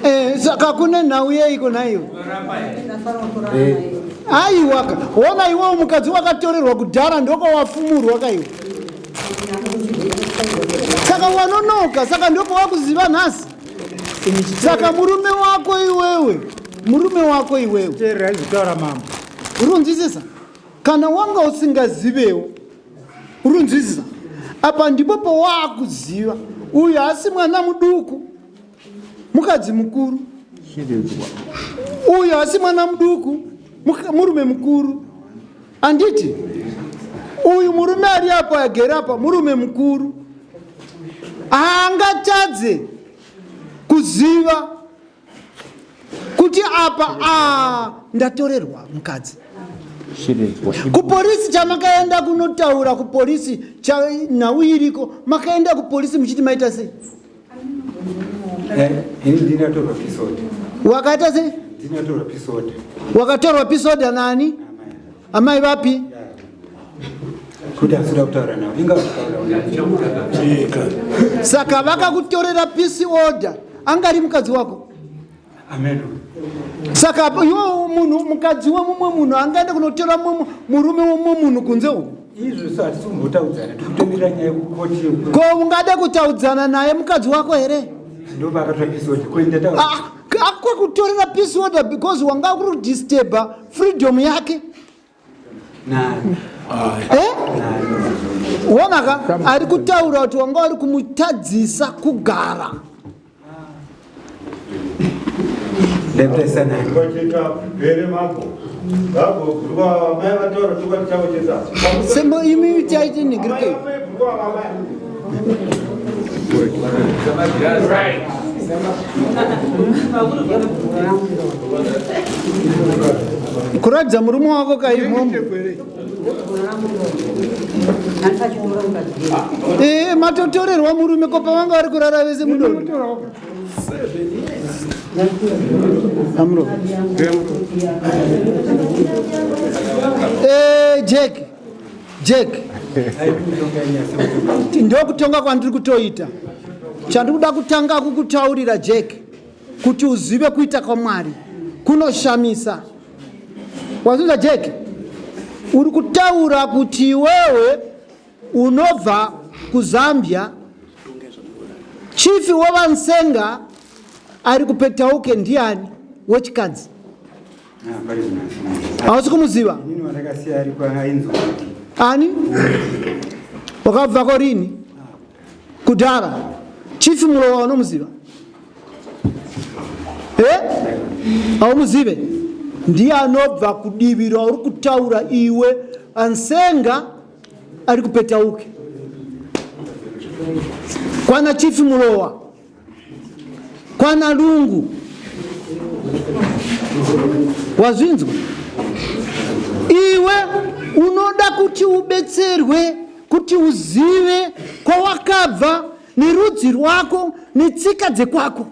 eh, saka kune nhau yeiko nhaiwe aiwaka wona iwewo mukadzi wakatorerwa kudhara ndokawafumurwa kaiwe saka wanonoka saka ndipo wakuziva nhasi saka murume wako iwewe murume wako iwewe mambo urunzwisisa kana wanga usingazivewo urunzwisisa apa ndipo pawakuziva uyu asi mwana muduku mukadzi mukuru uyu asi mwana muduku murume mukuru anditi uyu murume ari apo agere apa murume mukuru haangatadze kuziva kuti apa a ndatorerwa mukadzi kupolisi chamakaenda kunotaura kupolisi nhau iriko makaenda kupolisi muchiti maita sei Eh, ini ndinatorwa pisoda. Wakaita sei? Ndinatorwa pisoda. Wakatorwa pisoda nani? Amai vapi? Kuti asida kutaura navo. Inga kutaura. Saka vakakutorera peace order. Angari mukadzi wako? Amen. Saka iwe munhu mukadzi wemumwe munhu angaende kunotora murume wemumwe munhu kunze uku? Izvo so hatisi kumbotaudzana, tikutomirira nyaya yekukoti. Ko ungade kutaudzana naye mukadzi wako here? Ndopakatora peace order. Ko ndataura. Ah, akwakutorera peace order because wanga uri kudisturba freedom yake. Eh? Wonaka ari kutaura kuti wanga uri kumutadzisa kugara. Sembo imi chaiti nigirike. Kuratidza murume wako kaimomo. Eh, matotorerwa murume ko pavanga vari kurara vese mudondo. Amro. Eh, Jack. Jack. Ndokutonga kwandiri kutoita. Chandiri kuda kutanga kukutaurira Jack kuti uzive kuita kwaMwari kunoshamisa. Wazvinzwa Jack? Uri kutaura kuti iwewe unobva kuZambia, chifi wevansenga ari kupetauke ndiani wechikadzi? Hausi kumuziva? Ani? Wakabvako rini? Kudhara. Chifi Mulowa unomuziva? Eh? Haumuzive? Ndiye anobva kudivi rauri kutaura iwe ansenga ari kupetauke kwana Chifi Mulowa kwana Lungu wazvinzwa iwe unoda kuti ubetserwe kuti uzive kwawakabva nerudzi rwako netsika dzekwako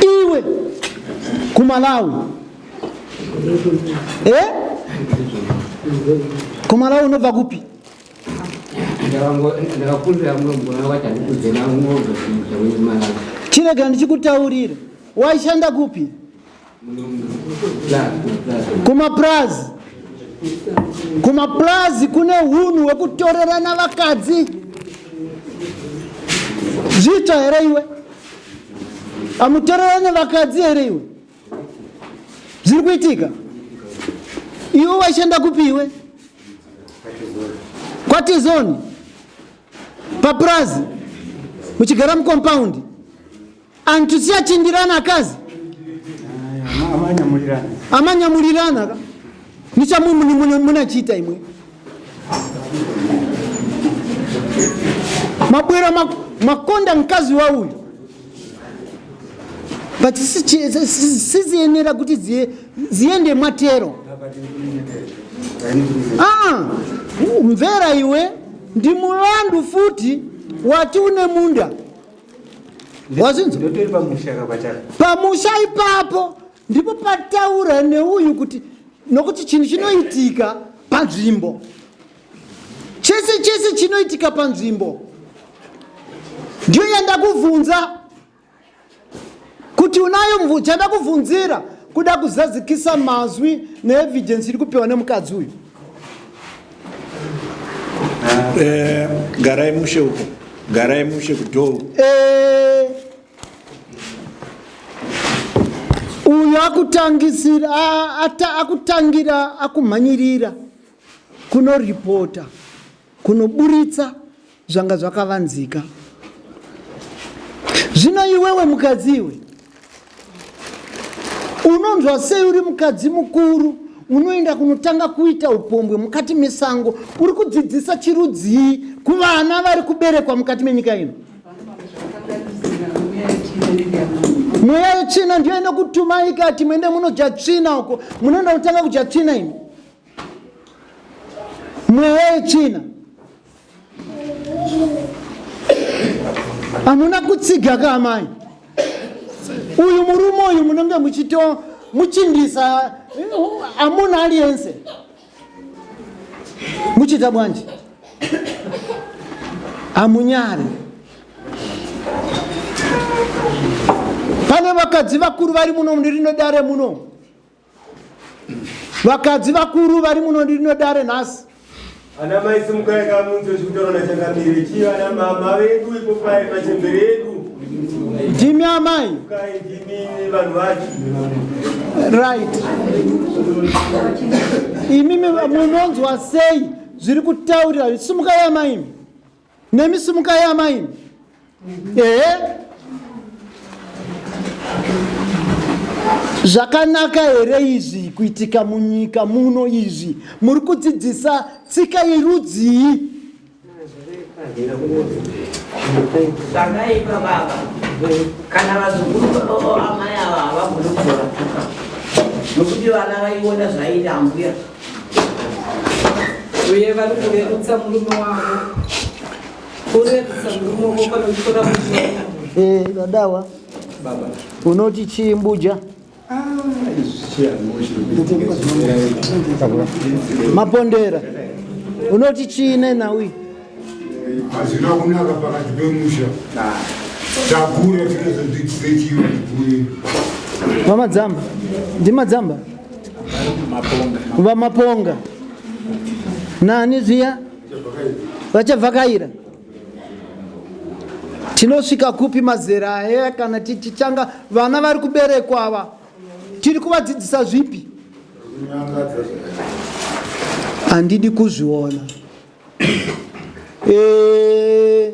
iwe kumalawi eh? kumalawi unobva kupi chirega ndichikutaurira waishanda kupi kumapurazi kumapurazi kune hunhu hwekutorerana vakadzi zviita here iwe amutorerane vakadzi here iwe zviri kuitika iwe waishanda kupi iwe kwatizoni papurazi muchigara mukompaundi Antu siyachindirana akazi amanyamulirana ka nichamwe munachita imwe mabwera makonda mkazi wa uyu but siziyenera kuti ziyende mwatero. Ah, mvera iwe ndi mulandu futi wati une munda wazinzwa pamusha ipapo ndipo pataura neuyu kuti nokuti chinhu chinoitika panzvimbo chese chese chinoitika panzvimbo ndiyo yandakuvhunza kuti unayo mvu chandakuvhunzira kuda kuzadzikisa mazwi neevidence iri kupiwa nemukadzi uyu. Eh, garai mushe uko, garai mushe kudhoo. Eh, uyu akutangisira akutangira akumhanyirira kunoripota kunoburitsa zvanga zvakavanzika. Zvino iwewe mukadzi iwe unonzwa sei uri mukadzi mukuru unoenda kunotanga kuita upombwe mukati mesango? Uri kudzidzisa chirudzii kuvana vari kuberekwa mukati menyika ino? Mweya yetsvina ndiyo inokutuma ikati muende munodya tsvina uko, munoenda kutanga kudya tsvina imi. Mweya yetsvina hamuna kutsiga ka amai. Uyu murume uyu munenge muchito muchindisa amuna aliyense muchita bwanji amunyari. Pane vakadzi vakuru vari muno rino dare muno, vakadzi vakuru vari muno rino dare nhasi. Ana mai simukai kamunzwe zvekutaura nachangamire chii ana mama vedu ipo pai machembere edu. Ndimi amai. Simukai ndimi vanhu vacho. Right. Imimi munonzwa sei zviri kutaurira? Simukai amai imi. Nemi simukai amai imi. Ehe. Zvakanaka here izvi kuitika munyika muno izvi? Muri kudzidzisa tsika yerudzii? Zvakaipa baba, kana vazukuru amai ava havagoni kuzoratuka nokuti vana vaiona zvaiita ambuya. Uye vari kurerutsa murume wavo, kurerutsa murume wavo panotora murume. Eh, vadawa unoti chii mbuja? Mapondera unoti chii nenhau iyi? Hazvina kunaka pakati pemusha, takura tinozodzidzise chii vachikuru? Vamadzamba, ndimadzamba vamaponga nani zviya vachavhakaira. Tinosvika kupi mazera aya kana tichitanga vana vari kuberekwa ava tiri kuvadzidzisa zvipi? Handidi kuzviona. E...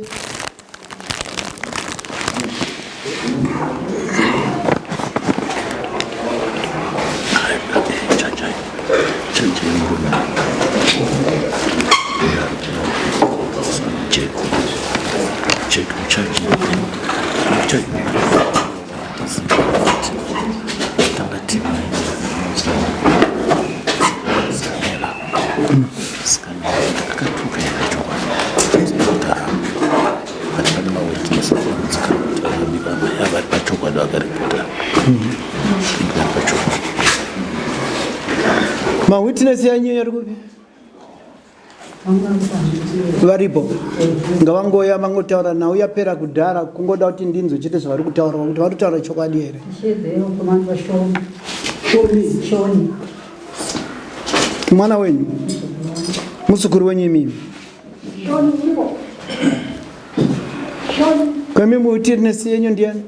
Mawitness yanyu yari kupi? Varipo, ngavangoya vangotaura nhau yapera kudhara, kungoda kuti ndinzwe chete zvavari kutaura kuti vari kutaura chokwadi here. Mwana wenyu, muzukuru wenyu imimi kwemi witness yenyu ndiani?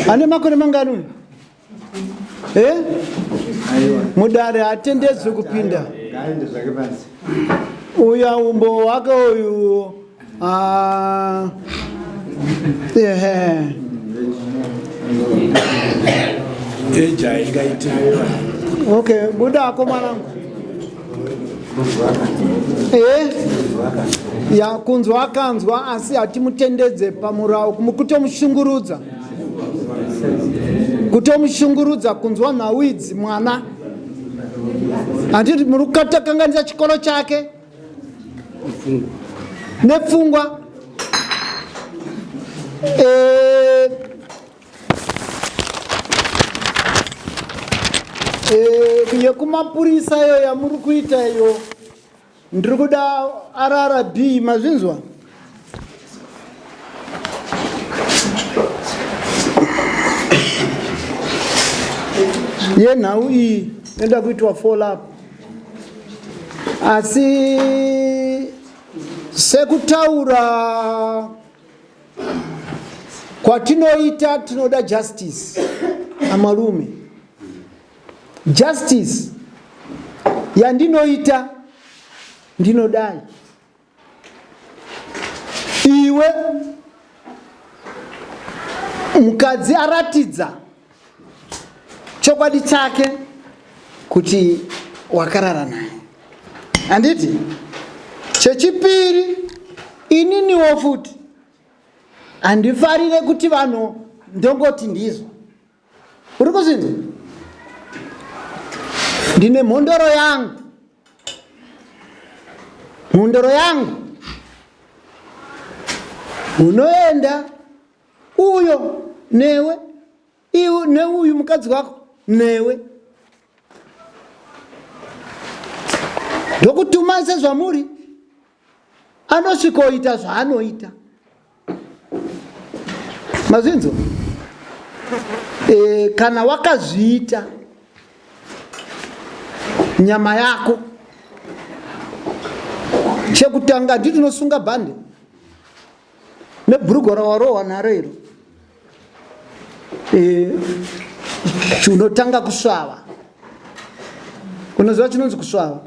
Ane makore mangani uyu? Eh? Mudare hatendedzwi kupinda. Uya umbo wake uyu ah, ehe. Eja ingaite. Okay, buda ako mwanangu. Eh? Ya kunzwa akanzwa asi hatimutendedze pamurau kutomushungurudza. Kutomushungurudza kunzwa nhau idzi mwana. Handiti muri kukatakanganisa chikoro chake nepfungwa. Eh, eh, yekumapurisa iyo yamuri kuita iyo ndiri kuda rrb mazvinzwa yenhau iyi inoda kuitwa follow up asi sekutaura kwatinoita tinoda justice amalume justice yandinoita ndinodai iwe mukadzi aratidza chokwadi chake kuti wakarara naye handiti chechipiri ininiwo futi handifarire kuti vanhu ndongoti ndizvo uri kuzvinzwa ndine mhondoro yangu mhondoro yangu unoenda uyo newe iwe neuyu mukadzi wako newe ndokutuma sezvamuri anosvikoita zvaanoita mazvinzwa e, kana wakazviita nyama yako chekutanga nditi unosunga bhande nebhurugwa rawarohwa naro iro e, unotanga kusvava unoziva chinonzi kusvava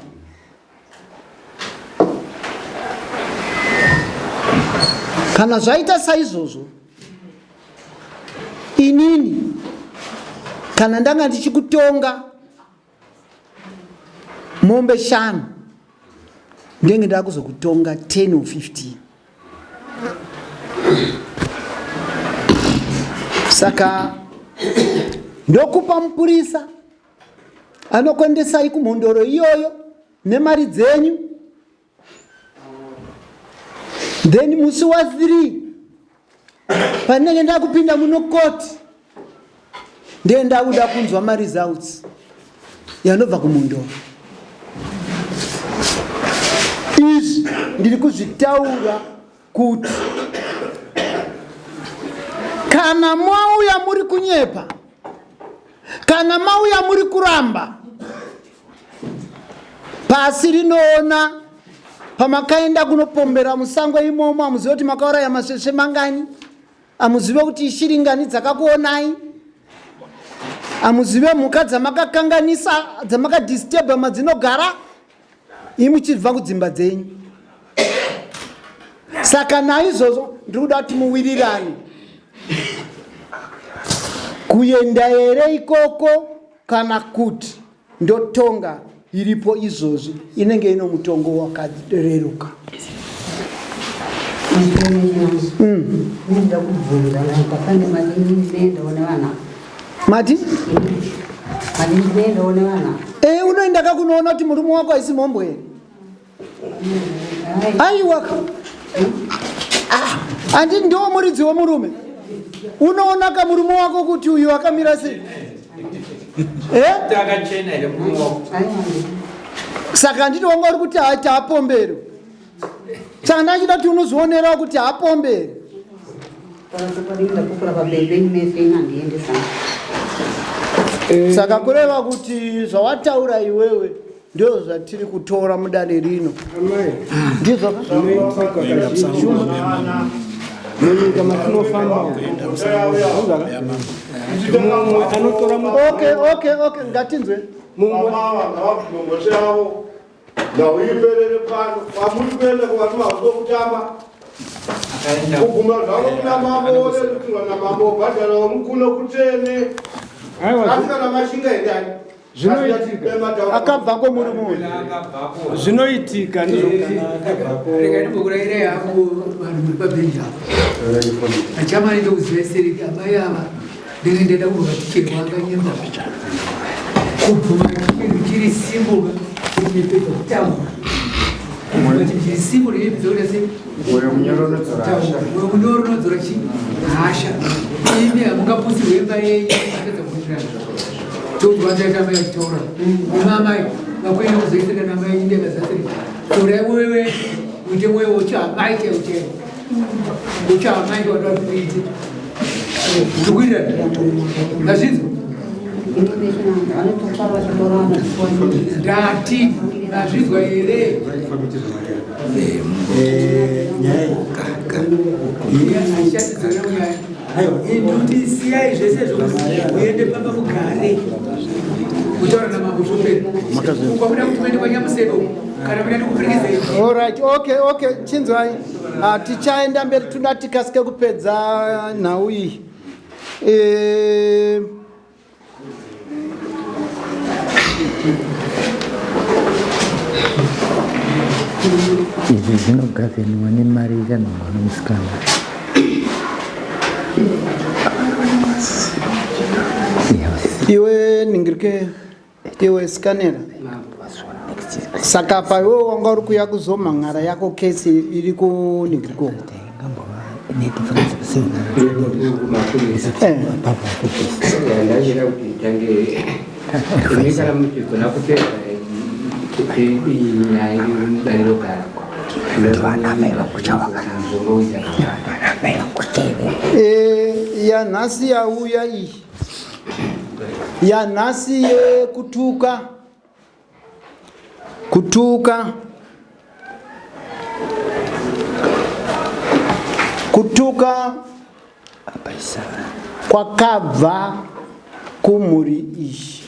kana zvaita saizvozvo inini kana ndanga ndichikutonga mombe shanu ndenge ndakuzokutonga 10 or 15 saka ndokupa mupurisa anokuendesai kumhondoro iyoyo nemari dzenyu then musi wa 3 pandinenge ndakupinda muno court ndiye ndakuda kunzwa maresults yanobva kumhondoro izvi ndiri kuzvitaura kuti kana mauya muri kunyepa kana mauya muri kuramba pasi rinoona pamakaenda kunopombera musango imomo hamuzive kuti makauraya masvesve mangani hamuzive kuti ishiri ngani dzakakuonai hamuzive mhuka dzamakakanganisa dzamakadisturba madzinogara imi muchibva kudzimba dzenyu saka naizvozvo ndiri kuda kuti muwirirane kuenda here ikoko kana kuti ndotonga iripo izvozvi inenge ino mutongo wakareruka mm. mati e unoenda ka kunoona kuti murume wako haisi mhombwe here aiwa ah, handi ndiwo muridzi wemurume unoona ka murume wako kuti uyu akamira sei eh? saka handiti wanga uri kuti haiti apombero saka ndachida kuti unozvionerawo kuti hapomberi saka kureva kuti zvawataura iwewe ndizvo zvatiri kutora mudare rino ndizvo Munyika matinofamba mumwe anotora. Okay, okay, okay, ngatinzwe. Mumwe avo nhau iperere pano. Kwamuri kuenda kuvanhu vakutamba kuguma zvavo kuna mambo, orerukirwa namambo, obhadharawo mukuno kutene, asi kana mashinga endani. Zvinoitika. Akabvako murume uyu. Zvinoitika ndizvo. Rega ndimbokurairai hangu, vanhu muri pabhenji apa. Achamani ndokuziva sereki amai ava, ndenge ndaida kubva ticheri wanganyemba kubvuma chinhu chiri simple kuti mipedza kutaura, kubvuma chinhu chiri simple inepedza kuita sei? Mwoyo munyoro unodzora hasha. Mwoyo munyoro unodzora chi hasha. Imi hamungapusirwe imba yenyu apedza kuitirana tokuti vandaita amai vachitaura ima amai vakuenda kuzoiseka namai indekazasiri torai mwoyo wenyu uite mwoyo uchaamai chaiwo chaiwo uchaamai ndoda kuti uite tikuitirana mazvinzwa. Ndati mazvinzwa here? Induti siyai zvese zvokuti uende pamba mugare kutaura namambo zvopera. Kwamuda kuti muende kwanyamusebo kana muda ndikuperekezei. Alright, okay, okay, chinzwai. Ah, tichaenda mberi, toda tikasike kupedza nhau iyi. Izvi zvinogavheniwa nemari ichanhongwa nomusikana. Iwe ningirike, iwe scanera. Saka apa iwe wanga uri kuya kuzomhan'ara yako kesi iri kuningiriko. Ndachida kuti tange imi kana muchigona kupedza nyaya iri mudare rogara. Yanhasi yauya iyi, yanhasi yekutuka, kutuka, kutuka kwakabva kumhuri iyi,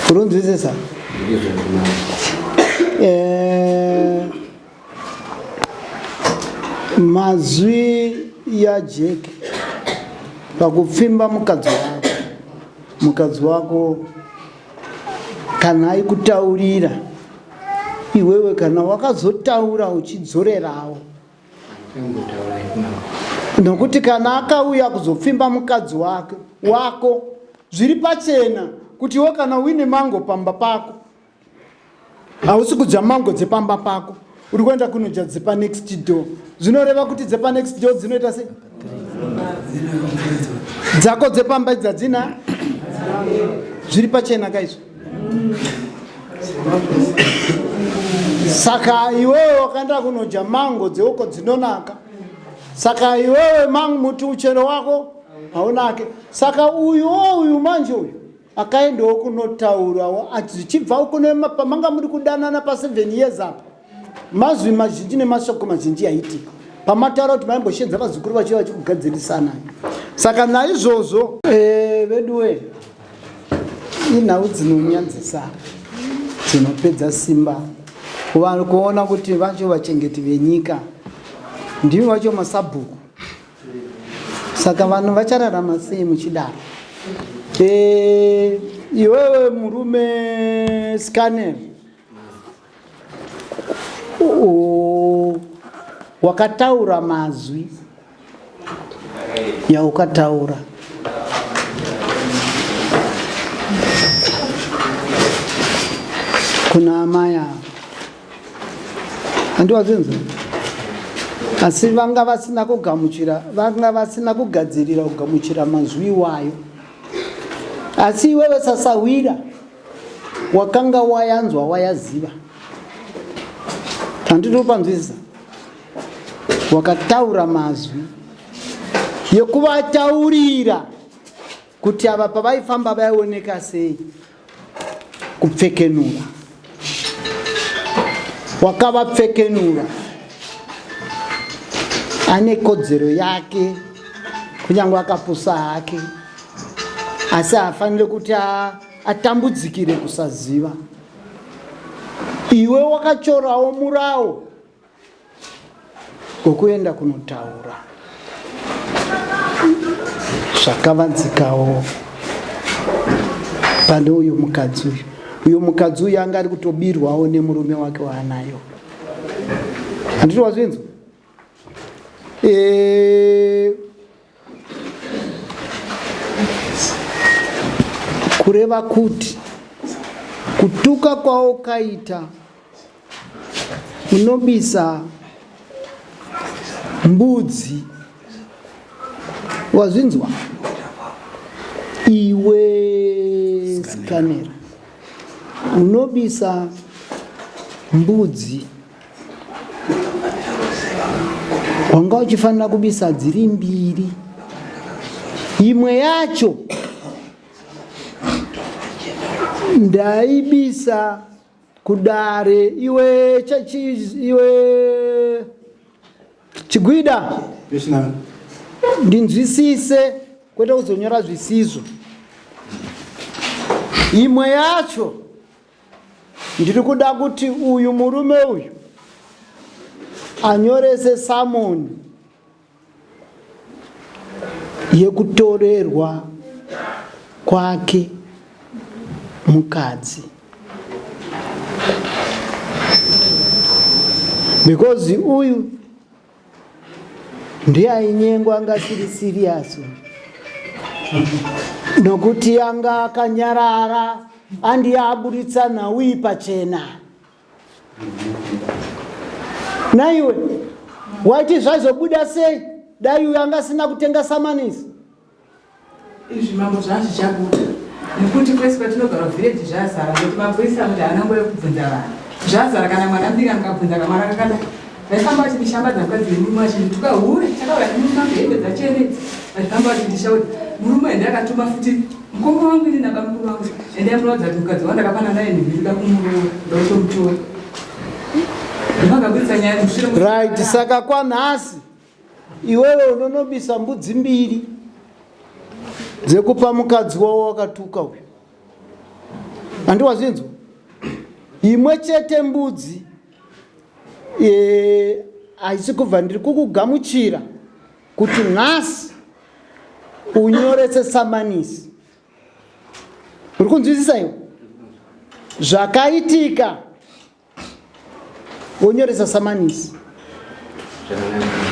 urunzwisisa? Mazwi yaJack pakupfimba mukadzi wako, mukadzi wako kana aikutaurira iwewe, kana wakazotaura uchidzorerawo, nokuti kana akauya kuzopfimba mukadzi wake wako, zviri pachena kuti iwe kana uine mango pamba pako, hausi kudya mango dzepamba pako, uri kuenda kunodya dzepa next door. Zvinoreva kuti dzepa next door dzinoita sei? Dzako dzepamba idzi hadzina. Zviri pachena kaizvo. Saka iwewe wakaenda kunodya mango dzeuko dzinonaka, saka iwewe mangu muti uchero wako haunake. Saka uyuwo uyu manje uyu akaendawo kunotaurawo zvichibva uko pamanga muri kudanana pa7 years apa, mazwi mazhinji nemashoko mazhinji yaitika pamataura kuti maimboshenza vazukuru vacho vachikugadzirisana. Saka naizvozvo, veduwe, inhau dzinonyanzisa, dzinopedza simba kuvanhu kuona kuti vacho vachengeti venyika ndimi vacho masabhuku. Saka vanhu vachararama sei muchidaro? Iwewe murume scanner, wakataura mazwi yaukataura kuna amai ava, handiwazinzwa, asi vanga vasina kugamuchira, vanga vasina kugadzirira kugamuchira mazwi iwayo. Asi iwewe sasahwira wakanga wayanzwa, wayaziva, handiti upanzwisisa? Wakataura mazwi yekuvataurira kuti ava pavaifamba vaioneka sei, kupfekenura, wakavapfekenura. Ane kodzero yake kunyange akapusa hake, asi haafaniri kuti atambudzikire kusaziva. Iwe wakachorawo murawo wekuenda kunotaura zvakavanzikawo pane uyu mukadzi uyu. Uyu mukadzi uyu anga ari kutobirwawo nemurume wake waanayo. Handiti wazvinzwa? E, kureva kuti kutuka kwaukaita unobisa mbudzi wazvinzwa iwe scanera unobisa mbudzi wanga uchifanira kubisa dziri mbiri imwe yacho ndaibisa kudare iwe iwe chigwida ndinzwisise kwete kuzonyora zvisizvo imwe yacho ndiri kuda kuti uyu murume uyu anyorese samoni yekutorerwa kwake mukadzi because uyu ndiye ainyengwa anga asiri serious nokuti anga akanyarara andiye aburitsa nhau iyi pachena naiwe waiti zvaizobuda sei dai uyo anga asina kutenga samanisi Izvi mambo zvazvichabuda nekuti kwese kwatinogara village zvazara nekuti mapurisa kuti haana nguva yekubvunza vanhu zvazara kana mwana mudiki angabvunza kamwana kakadai vaifamba vachindishambadza mukadzi wemurume vachindituka hure chakauya nemurume wangu hembe dzachena idzi vachifamba vachindishaudza murume ende akatuma futi mukoma wangu ini nabamukuru wangu ende amunoudza kuti mukadzi wangu ndakapana naye nhimbi ndoda kumuroora ndokutomutora ndovakaburitsa nyaya mushure right saka kwanhasi Iwewe unonobisa mbudzi mbiri dzekupa mukadzi wavo wakatuka uyu. Handi wazvinzwa? Imwe chete mbudzi e, haisi kubva ndiri kukugamuchira kuti nhasi unyorese samanisi. Uri kunzwisisa iwe? Zvakaitika wonyoresa samanisi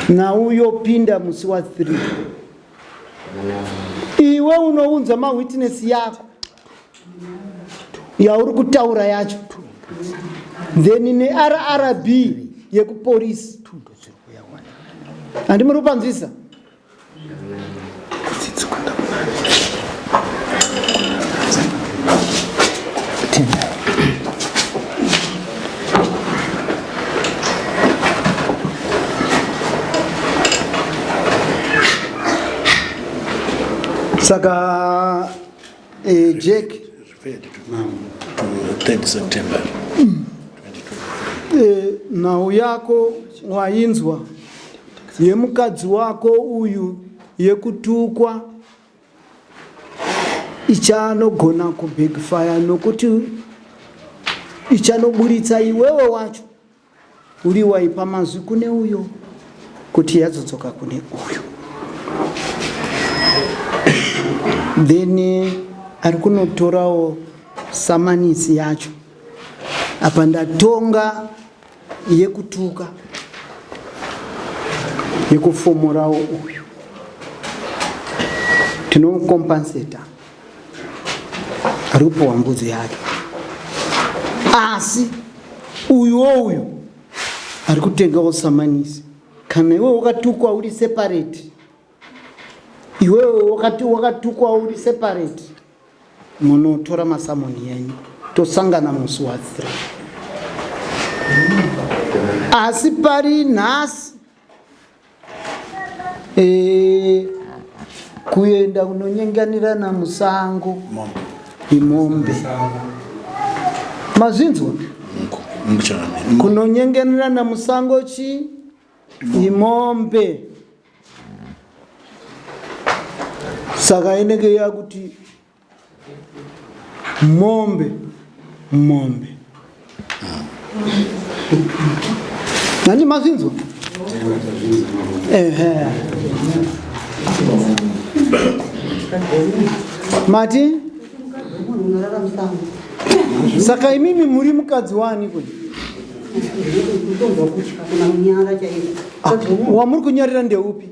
nhau yopinda musi wa 3 iwe unounza mawitness yako yauri kutaura yacho then nerrb yekupolisi handimuri kupanzwisa Saka eh, Jack 3 September eh, nhau yako wainzwa yemukadzi wako uyu yekutukwa ichanogona kubackfire nokuti ichanoburitsa iwewe wacho uri waipa mazwi kune uyo kuti yazodzoka kune uyo then ari kunotorawo samanisi yacho apa ndatonga yekutuka yekufomorawo uyu tinomukompanseta ari kupiwa mbudzi yake asi uyuwo uyu ari kutengawo samanisi kana iwe wakatukwa uri separate iwewe wakatukwa uri separate munotora masamoni yenyu tosangana musi wa 3 asi pari nhasi e, kuenda kunonyenganirana musango imombe mazvinzwa kunonyenganirana musango chii? Imombe. Saka inenge yakuti mombe mombe. Nani mazvinzwa? Ehe. Mati? Saka imimi muri mukadzi wani kwe? Ah, wamuri kunyarira ndeupi?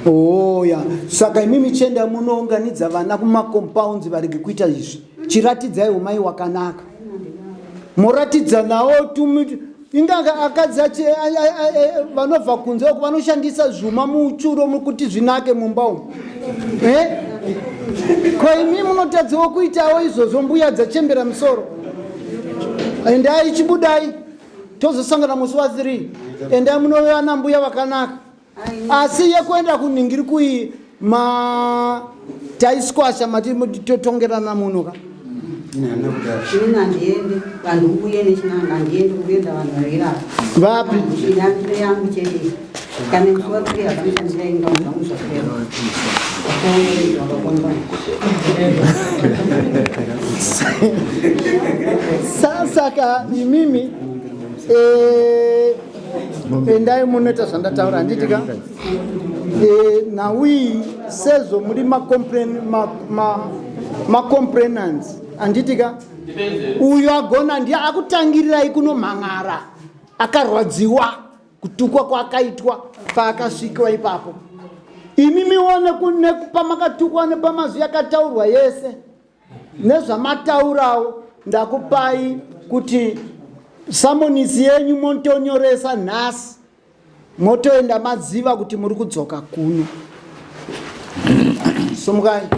Oh, ya. Saka imimi chienda munounganidza vana kumacompounds varege kuita izvi. Chiratidzai umai wakanaka. Moratidza nawo tumi inga akadzi achi vanobva kunze uko vanoshandisa zvuma muchuro kuti zvinake mumba umu. Eh? Ko imi munotadzawo kuitawo izvozvo mbuya dzachembera musoro. Endai chibudai tozosangana musi wa 3. Endai munove ana mbuya vakanaka. Asi yekuenda kuningiri kui ma taisquasha mati totongerana muno ka. Ini handiendi vanhu uye nechinanga handiendi kuenda vanhu vairapa. Vapi? Inandiro yangu chete. Kana musoro kuri havanoshandira inga zvangu zvapera. Saka imimi eh, endai munoita zvandataura handiti ka eh, nhau iyi sezvo muri macomplainants handiti ka uyu agona ndiye akutangirirai kunomhan'ara akarwadziwa kutukwa kwaakaitwa paakasvikwa ipapo imi mione nepamakatukwa nepamazwi akataurwa yese nezvamataurawo ndakupai kuti samonisi yenyu motonyoresa nhasi motoenda maziva kuti muri kudzoka kuno sumukai.